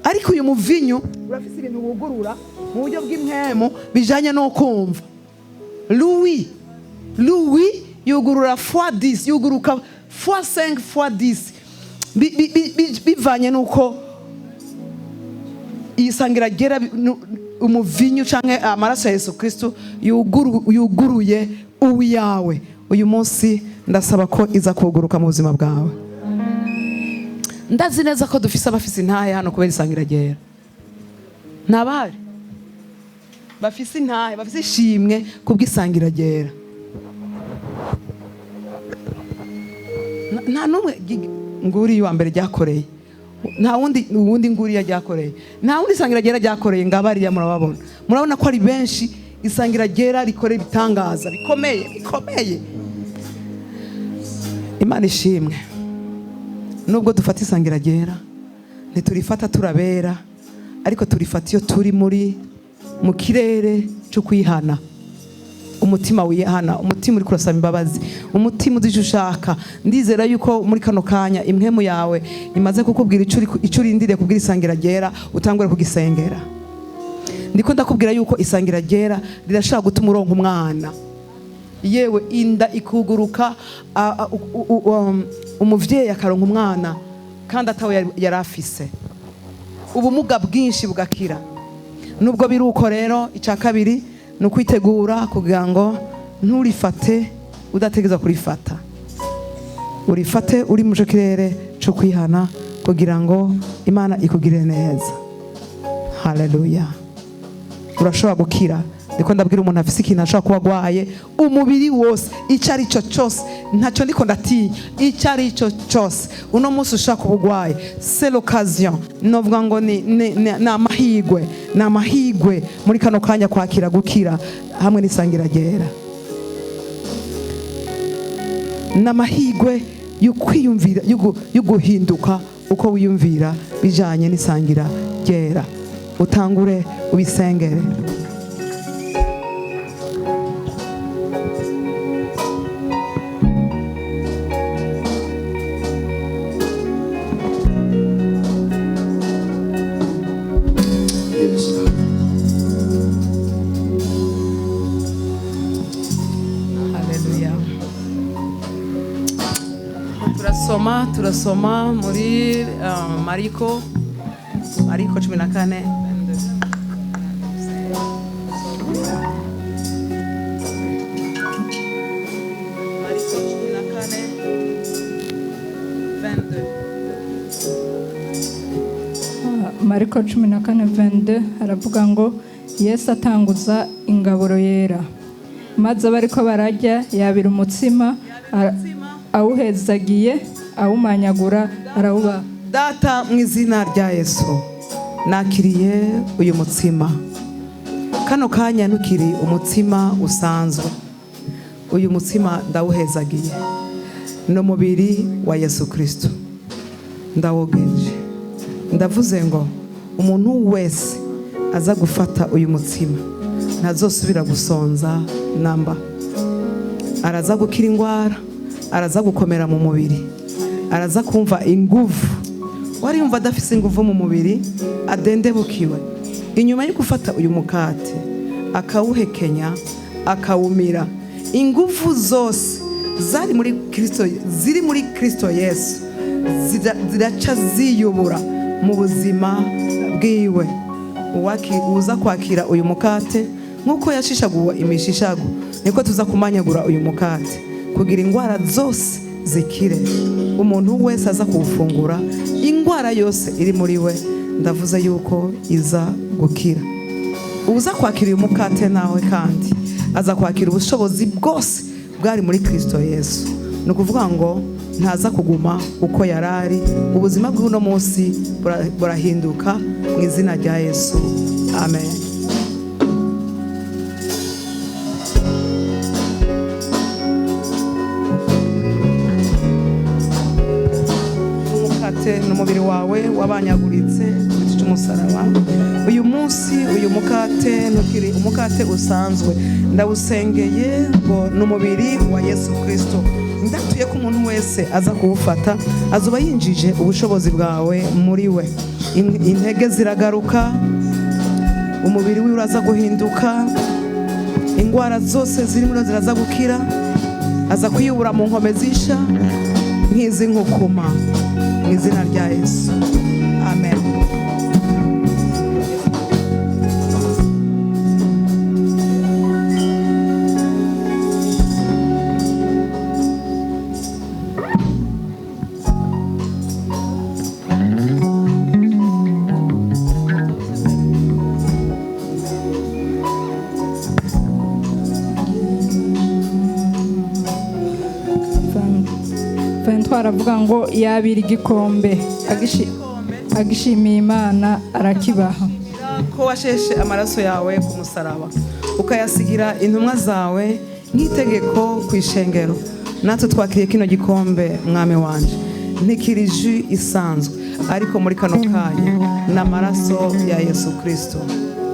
Ariko uyu muvinyu urafise ibintu wugurura mu buryo bw'impwemu bijanye no kumva. L'ouïe yugurura fois 10, yuguruka fois 5, fois 10, bivanye nuko isangira ryera umuvinyu canke amaraso ya Yesu Kristo yuguruye uwiyawe. Uyu munsi ndasaba ko iza kuguruka mu buzima bwawe. Ndazi neza ko dufise abafise intahe hano kubera isangira ryera. Ntabahari bafise intahe, bafise ishimwe kubw'isangira ryera. Nta n'umwe nguriye wa mbere ryakoreye, nta wundi uwundi nguriya ryakoreye, nta wundi isangira ryera ryakoreye. Ngabariya murababona, murabona ko ari benshi. Isangira ryera rikorera ibitangaza bikomeye bikomeye. Imana ishimwe. Nubwo dufata isangira ryera, ntiturifata turabera, ariko turifata iyo turi mu kirere cyo kwihana, umutima wihana, umutima uri kurasaba imbabazi, umutima uzi icyo ushaka. Ndizera yuko muri kano kanya impwemu yawe imaze kukubwira icyo urindiriye kubwira isangira ryera, utangure kugisengera. Ndiko ndakubwira yuko isangira ryera rirashobora gutuma uronka umwana, yewe inda ikuguruka, umuvyeyi akaronka umwana kandi atawe yari afise, ubumuga bwinshi bugakira. Nubwo biri uko rero, icya kabiri ni ukwitegura kugira ngo nturifate udategereza kurifata, urifate uri mu kirere cyo kwihana kugira ngo Imana ikugirire neza. Haleluya. Urashobora gukira. Ndiko ndabwira umuntu afise ikintu ashobora kuba agwaye umubiri wose, icyo ari cyo cyose, ntacyo ndiko ndatinya, icyo ari cyo cyose uno munsi ushobora kuba ugwaye, c'est l'occasion. Novuga ngo ni amahigwe, ni amahigwe muri kano kanya kwakira gukira hamwe n'isangira ryera. Ni amahigwe yo kwiyumvira, yo guhinduka uko wiyumvira bijanye n'isangira ryera. Utangure ubisengere. Yes, God. Haleluya. Turasoma muri Mariko 14. Mariko 14, 22. Mariko 14:22 aravuga ngo Yesu atanguza ingaburo yera, maze abariko bararya yabira umutsima, awuhezagiye, awumanyagura, arawubaha. Data, mu izina rya Yesu, nakiriye uyu mutsima. Kano kanya ntukiri umutsima usanzwe. Uyu mutsima ndawuhezagiye, ni umubiri wa Yesu Kirisito. Ndawogeje, ndavuze ngo umuntu wese aza gufata uyu mutsima ntazosubira gusonza namba. Araza gukira indwara, araza gukomera mu mubiri, araza kumva inguvu. Wari yumva adafise inguvu mu mubiri, adendebukiwe. Inyuma yo gufata uyu mukate akawuhekenya, akawumira, inguvu zose zari muri Kristo, ziri muri Kristo Yesu, ziraca ziyubura mu buzima bwiwe. Uza kwakira uyu mukate nk'uko yashishaguwe imishishago, niko tuza kumanyagura uyu mukate kugira indwara zose zikire. Umuntu wese aza kuwufungura, indwara yose iri muri we ndavuze yuko iza gukira. Uza kwakira uyu mukate nawe kandi aza kwakira ubushobozi bwose bwari muri Kristo Yesu. Ni ukuvuga ngo ntaza kuguma uko yarari, ubuzima bw'uno munsi burahinduka mu izina rya Yesu, amen. Umukate ni umubiri wawe wabanyaguritse ku giti cy'umusaraba. Uyu munsi uyu mukate ntukiri umukate usanzwe, ndawusengeye ngo ni umubiri wa Yesu Kristo. Ndatuye ko umuntu wese aza kuwufata azuba yinjije ubushobozi bwawe muri we. Intege ziragaruka, umubiri we uraza guhinduka, indwara zose ziri muri ziraza gukira, aza kwiyubura mu nkome zisha nk'izi nkukuma, mu izina rya Yesu, amen. Aravuga ngo yabira igikombe agishimiye Imana arakibaha. Ko washeshe amaraso yawe ku musaraba ukayasigira intumwa zawe nk'itegeko ku ishengero, natwe twakiriye kino gikombe mwami wanje. Ntikiri ju isanzwe, ariko muri kano kanya ni amaraso ya Yesu Kristo.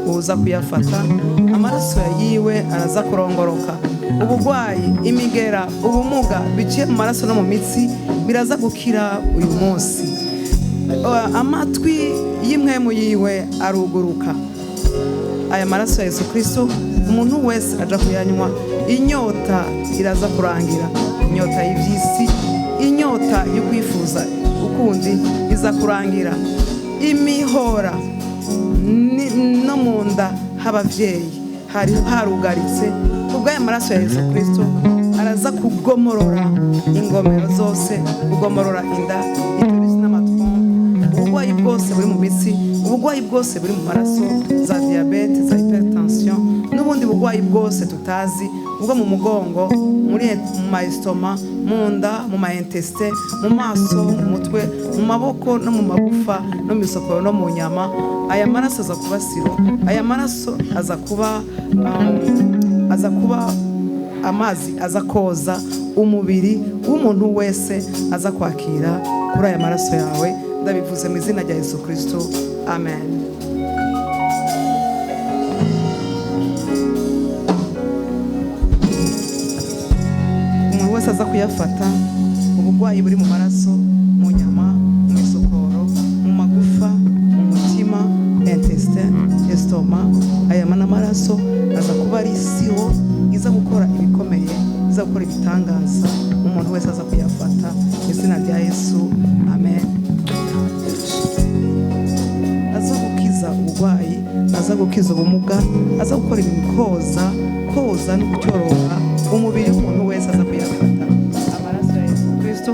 Uza kuyafata amaraso yiwe araza kurongoroka. Ubugwayi, imigera, ubumuga biciye mu maraso no mu mitsi biraza gukira uyu munsi. Amatwi y'imwemu yiwe aruguruka. Aya maraso ya Yesu Kristo umuntu wese aja kuyanywa, inyota iraza kurangira, inyota y'ivyisi, inyota yo kwifuza ukundi iza kurangira. Imihora no mu nda h'abavyeyi hari harugaritse, kubw'aya maraso ya Yesu Kristo araza kugomorora ingomero zose, kugomorora inda, iturusi n'amatwombe, ubugwayi bwose buri mu mitsi, ubugwayi bwose buri mu maraso, za diabete, za hypertension n'ubundi bugwayi bwose tutazi, ubwo mu mugongo, muri mu maestoma, mu nda, mu maintestin, mu maso, mu mutwe, mu maboko no mu magufa no mu misokoro no mu nyama. Aya maraso aza kuba siro, aya maraso aza kuba amazi aza koza umubiri w'umuntu wese aza kwakira kuri aya maraso yawe. Ndabivuze mu izina rya Yesu Kristo, amen. Umuntu wese aza kuyafata, ubugwayi buri mu maraso, mu nyama, mu misokoro, mu magufa, mu mutima, intestin, estoma, aya n'amaraso aza kuba ari siwo iza gukora ibikomeye, iza gukora ibitangaza. Umuntu wese aza kuyafata mu izina rya Yesu, amen. Aza gukiza ubugwayi, aza gukiza ubumuga, aza gukora ibintu koza, koza no gucyorora umubiri w'umuntu wese aza kuyafata. Amaraso ya Yesu Kristo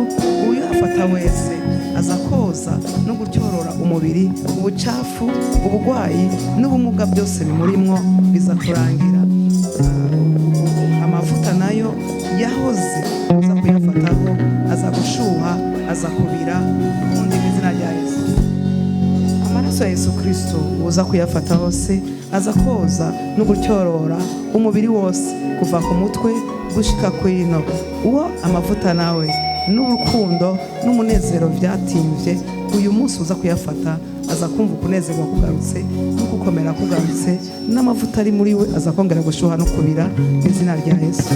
uyafata wese aza koza no gutyorora umubiri, ubucafu, ubugwayi n'ubumuga byose bimurimwo biza kurangira. Amavuta nayo yahoze aza kuyafataho, aza gushuha, aza kubira undi mu izina rya Yesu. Amaraso Amaraso ya Yesu Kristo uza kuyafata hose, aza koza no gutyorora umubiri wose kuva ku mutwe gushika kwino. Uwo amavuta nawe n'urukundo n'umunezero byatimvye, uyu munsi uza kuyafata aza kumva ukunezerwa kugarutse no gukomera kugarutse, n'amavuta ari muri we aza kongera gushuha no kubira mu izina rya Yesu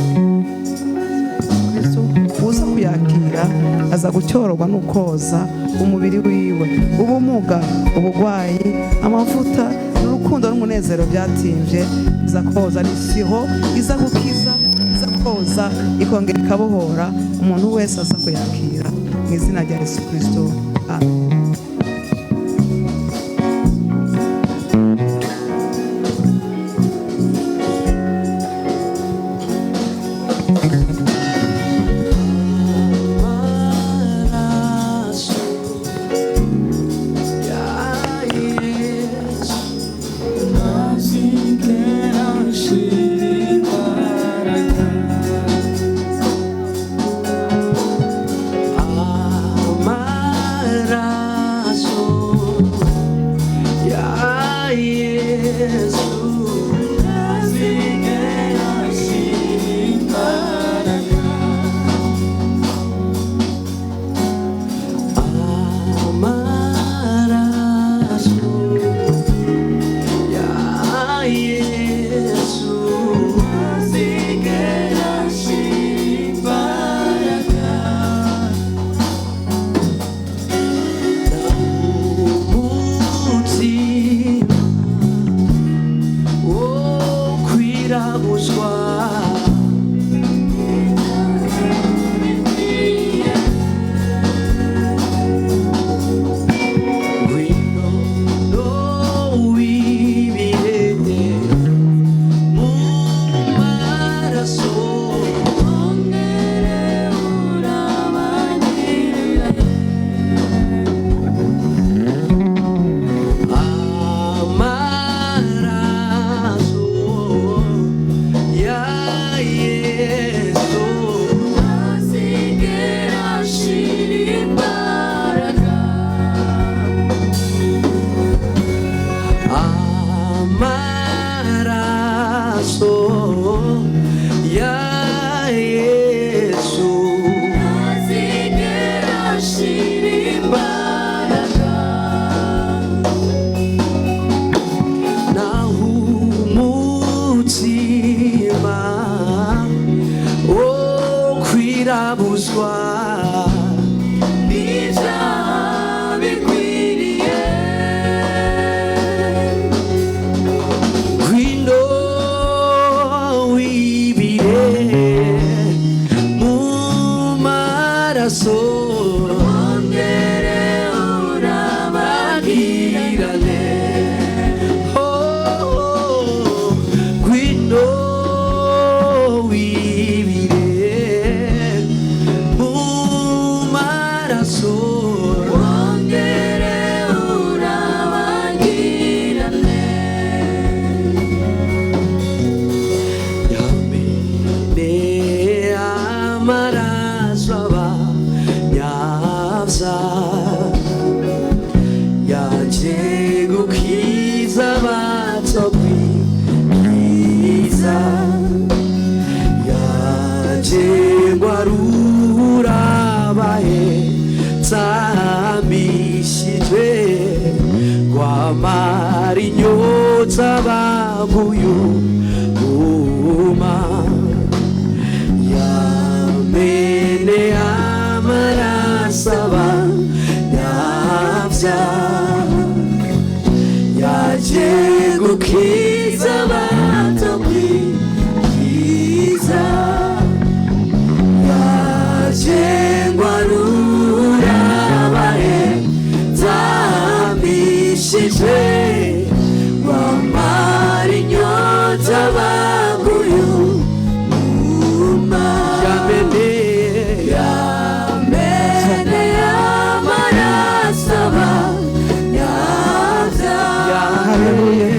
Kristo. Uza kuyakira aza gucyororwa n'ukoza umubiri wiwe, ubumuga, ubugwayi, amavuta n'urukundo n'umunezero byatimvye iza koza n'isiho, iza gukiza, iza koza ikongera ikabohora umuntu wese aza kuyakira mu izina rya Yesu Kristo. Amen. Amaraso ya Yesu ntazigera ashira imbaraga. Amaraso ya Yesu ntazigera ashira imbaraga. Amaraso ya Yesu ntazigera ashira imbaraga. Umutima wo kwirabuzwa ngwino wibire mu maraso. Ongere urabagirane. Amaraso ya Yesu Ntazigera ashira imbaraga. Amaraso ya Yesu Ntazigera ashira imbaraga. Naho umutima wo kwirabuzwa N'ibyaha bigwiriye. Ngwino wibire mu maraso. Ongere urabagirane. Oh, ngwino wibire mu maraso. Ongere urabagirane. Yamene amaraso abanyabyaha yaje gukiza abatokwikiza, yaje guarura abahetsamishijwe, kwamara inyota baguyu uma. Yamene amaraso abanyabyaha yaje gukiza abatokwikiza, yaje guarura abahetsamishijwe, bamara inyota baguyu uma. Yamene Yamene amaraso abanyabyaha. Haleluya.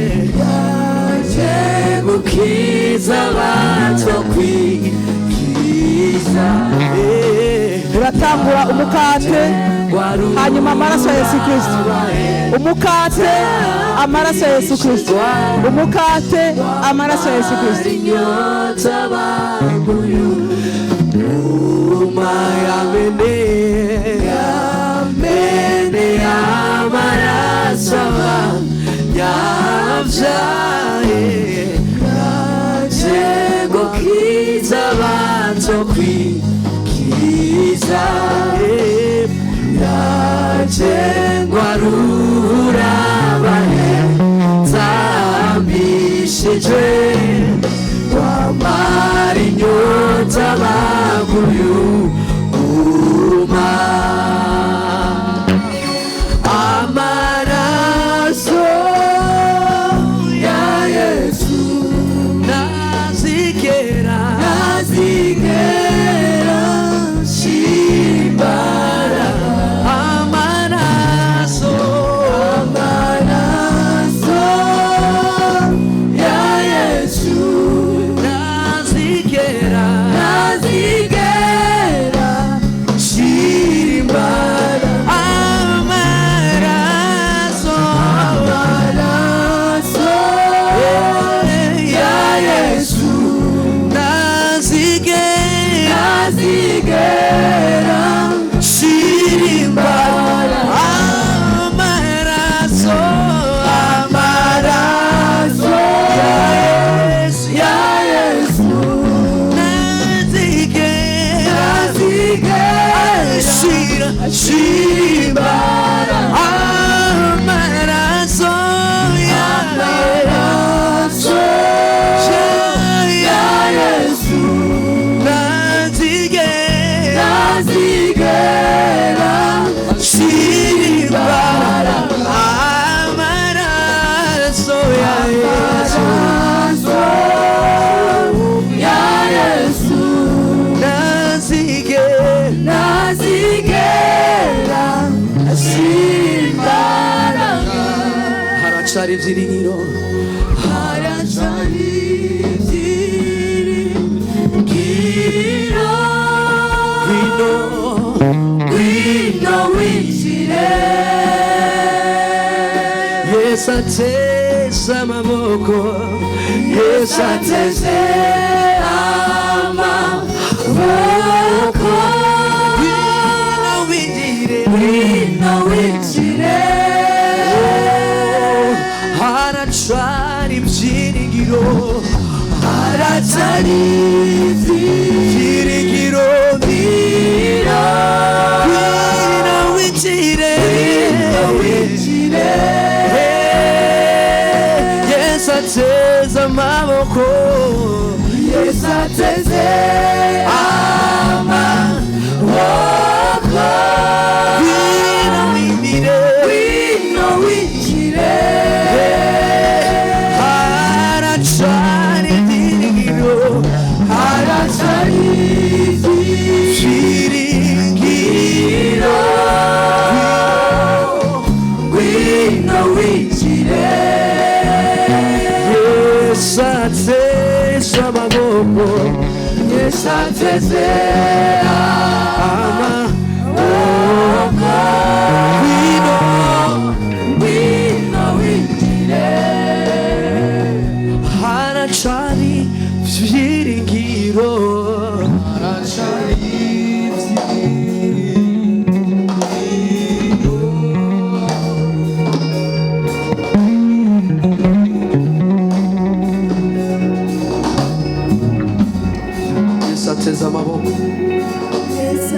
Biratangura umukate, hanyuma amaraso ya Yesu Kristo. Umukate, amaraso ya Yesu Kristo. Umukate, amaraso ya Yesu Kristo. Inyota baguyu Uma yamene Yamene amaraso Yavyaye Yaje gukiza batokwikiza Yaje ngwarura bahezambishijwe Wamara inyota baguyu uma Amaraso ya Yesu Nazigera Nazigera Shimbara Amaraso Amaraso ya Yesu Nazigera Nazigera Shimbara Amaraso Amaraso ya Yesu Nazigera Nazigera Shirimbara Amaraso Amaraso ya Yesu ya Yesu Nazigera Nazigera Shira Shirimbara Amaraso ya Yesu ya Yesu Nazigera Nazigera Shirimbara Amaraso ya Yesu ya Yesu Nazigera Nazigera Shimbara Haracari ibyiringiro Haracari ibyiringiro Ngwino Ngwino winjire Yesu ateze amaboko Yesu ateze amaboko Ngwino winjire Ngwino winjire Haracari ibyiringiro Haracari ibyiringiro Ngwino winjire Ngwino winjire Yesu ateze amaboko Yesu ateze amaboko Ngwino winjire Ngwino winjire Haracari ibyiringiro Haracari ibyiringiro Ngwino winjire Yesu ateze amaboko Yesu ateze amaboko Ngwino Ngwino winjire Haracari ibyiringiro Haracari ibyiringiro Yesu ateze amaboko Yesu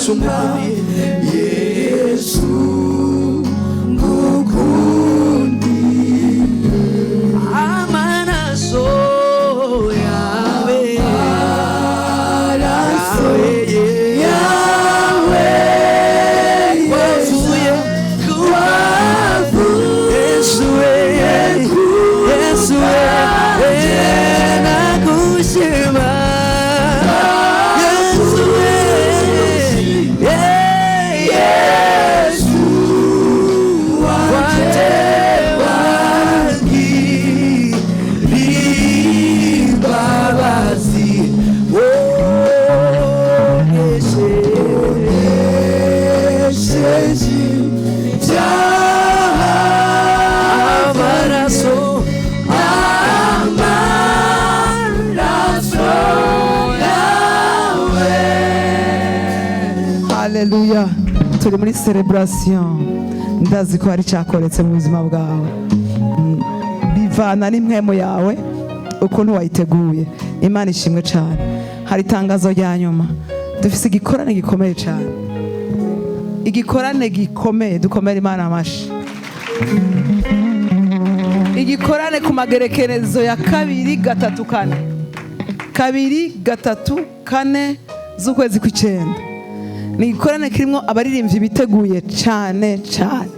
Yesu ngukundiye, Yesu ngukundiye. Amaraso yawe, amaraso yawe, wavuye ku Yesu we, Yesu we, nagushima. Yesu we, Yesu wanje wangir'imbabazi, wonesheje ibyaha. Amaraso, amaraso yawe. Haleluya! Turi muri celebration. Ndazi ko hari cyakoretse mu buzima bwawe. Bivana n'impwemu yawe ukuntu wayiteguye. Imana ishimwe cyane. Hari itangazo rya nyuma. Dufise igikorane gikomeye cyane, igikorane gikomeye. Dukomere Imana amashi. Igikorane ku magerekerezo ya 2, 3, 4, 2, 3, 4 z'ukwezi kw'icyenda. Ni igikorane kirimo abaririmbyi biteguye cyane cyane.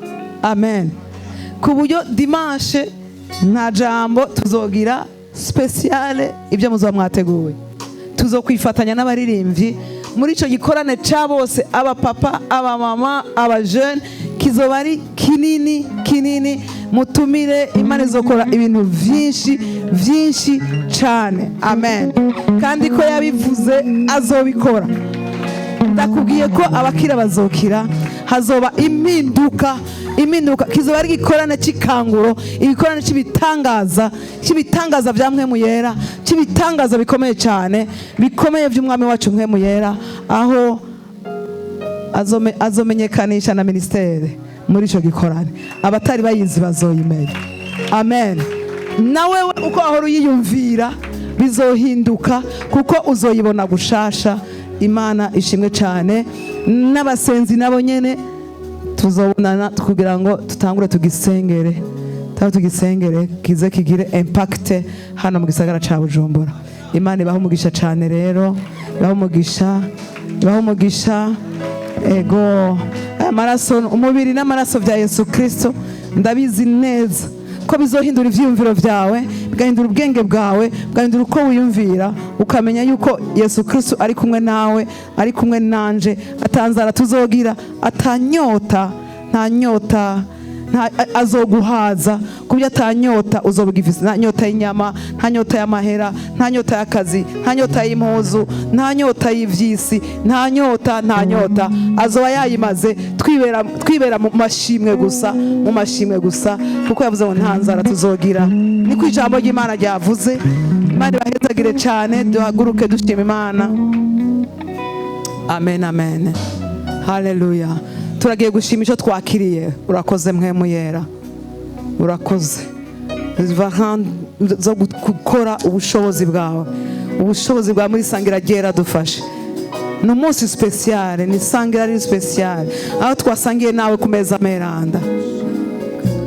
Amen. Ku buryo dimanche nta jambo tuzogira spéciale. Ibyo muzoba mwateguye, tuzokwifatanya n'abaririmbyi muri icyo gikorane cya bose, abapapa, abamama, abajene. Kizoba ari kinini kinini. Mutumire. Imana izokora ibintu byinshi byinshi cyane. Amen. Kandi ko yabivuze azobikora. Ndakubwiye ko abakira bazokira, hazoba impinduka, impinduka. Kizoba ari igikorane cy'ikanguro, igikorane cy'ibitangaza, cy'ibitangaza bya Mpwemu Yera, cy'ibitangaza bikomeye cyane, bikomeye by'Umwami wacu Mpwemu Yera, aho azomenyekanisha na ministère muri icyo gikorane. Abatari bayizi bazoyimenya. Amen. Nawe uko wahora uyiyumvira bizohinduka, kuko uzoyibona gushasha. Imana ishimwe cyane. N'abasenzi nabo nyene tuzobonana kugira ngo tutangure tugisengere, tutangure tugisengere, kize kigire impact hano mu gisagara ca Bujumbura. Imana ibahe umugisha cyane rero, ibahe umugisha, ibahe umugisha. Ego, aya maraso, umubiri n'amaraso bya Yesu Kristo, ndabizi neza ko bizohindura ivyiyumviro byawe, bigahindura ubwenge bwawe, bigahindura uko wiyumvira, ukamenya yuko Yesu Kristo ari kumwe nawe, ari kumwe nanje. Atanzara tuzogira, atanyota, nta nyota, nta azoguhaza ku buryo atanyota uzoba ugifise. Nta nyota y'inyama, nta nyota y'amahera, nta nyota y'akazi, nta nyota y'impuzu, nta nyota y'ivyisi, nta nyota, nta nyota. Azoba yayimaze. Twibera mu mashimwe gusa, mu mashimwe gusa, kuko yavuze ngo nta nzara tuzogira. Niko ijambo ry'Imana ryavuze. Imana ibahezagire cyane. Duhaguruke dushima Imana. Amen, amen. Haleluya! Turagiye gushima icyo twakiriye. Urakoze Mpwemu Yera, urakoze. Zo gukora ubushobozi bwawe, ubushobozi bwawe muri sangira ryera. Dufashe. Ni umunsi spécial, ni sangira ari spécial, aho twasangiye nawe ku meza meranda,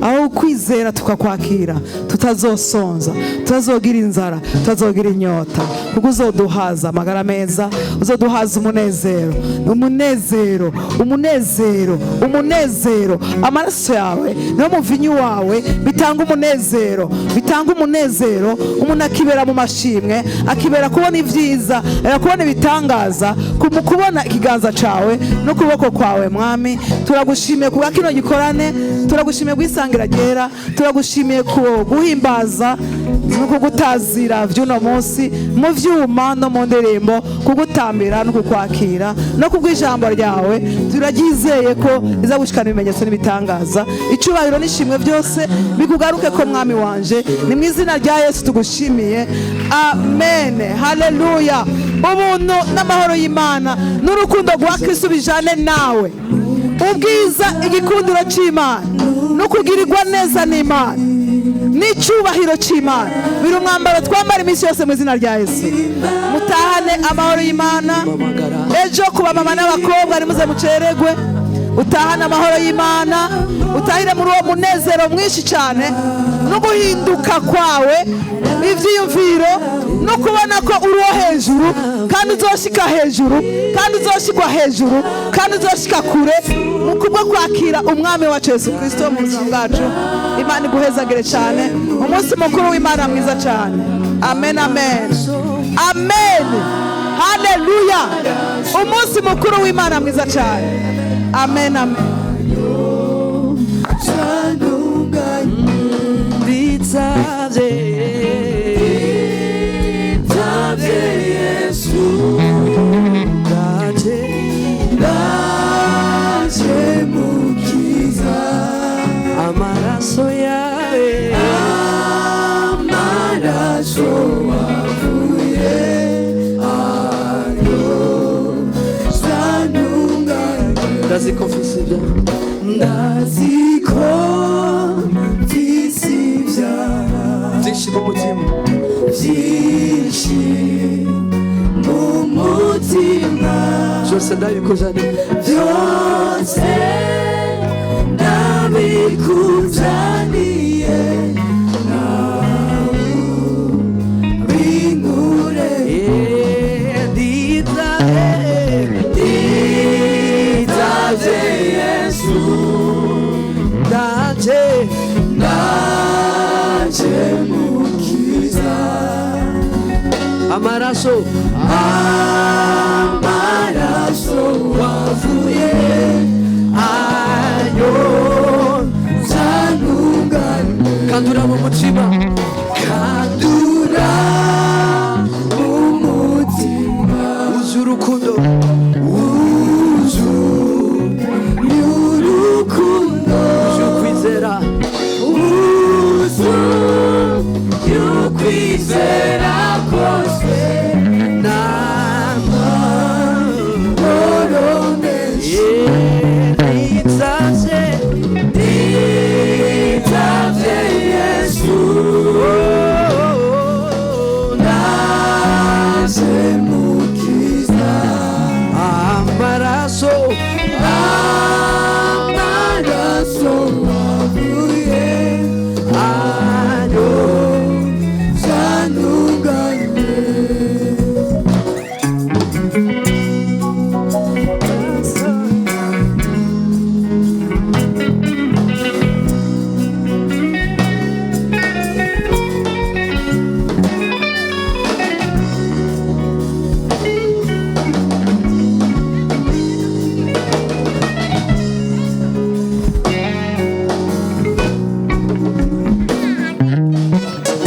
aho kwizera tukakwakira, tutazosonza, tutazogira inzara, tutazogira inyota, kuko uzoduhaza amagara meza, uzoduhaza umunezero, umunezero, umunezero, umunezero. Amaraso yawe niwo muvinyu wawe bitanga umunezero, bitanga umunezero. Umuntu akibera mu mashimwe, akibera kubona ibyiza, kubona ibitangaza, mu kubona ikiganza cawe n'ukuboko kwawe. Mwami, turagushimiye kubwa kino gikorane, turagushimiye bwisangira ryera, turagushimiye ku guhimbaza no kugutazira vy'uno munsi mu vyuma no mu ndirimbo, kugutambira no kukwakira, no kubw'ijambo ryawe. Turaryizeye ko riza gushikana ibimenyetso n'ibitangaza. Icubahiro n'ishimwe byose bikugaruke ko, Mwami wanje. Ni mu izina rya Yesu tugushimiye, amen. Haleluya! Ubuntu n'amahoro y'Imana n'urukundo rwa Kristo bijane nawe. Ubwiza, igikundiro cy'Imana no kugirirwa neza n'Imana n'icyubahiro cy'Imana biri umwambaro twambara iminsi yose, mu izina rya Yesu. Mutahane amahoro y'Imana. Ejo ku bamama n'abakobwa. Ntimuze muceregwe. Utahane amahoro y'Imana, utahire muri uwo munezero mwinshi cyane no guhinduka kwawe ibyiyumviro, no kubona ko uri uwo hejuru, kandi uzoshika hejuru, kandi uzoshikwa hejuru, kandi uzoshika kure mu kubwo kwakira Umwami wacu Yesu Kirisito mu buzima bwacu. Imana iguhezagire cyane. Umunsi mukuru w'Imana mwiza cyane. Amen, amen, amen. Haleluya! Umunsi mukuru w'Imana mwiza cyane. Amen, amen. Nditavye, nditavye Yesu, ndaje, ndaje Mukiza, amaraso yawe, amaraso wavuye ayo zanunganye. Ndazi ko mfise ibyaha, ndazi ko mfise ibyaha byinshi mu mutima, byinshi mu mutima, byose ndabikuzaniye, byose ndabikuzaniye, nawe binkure. Nditavye, nditavye Yesu, ndaje, ndaje Mukiza, amaraso, amaraso wavuye ayo zanungane, kandura mu mutima, kandura mu mutima, uzi urukundo, uzi urukundo, uzi ukwizera, uzi ukwizera kose n'amahoro menshi. Nditavye, nditavye Yesu, ndaje Mukiza, amaraso, amaraso wavuye ayo zanunganye.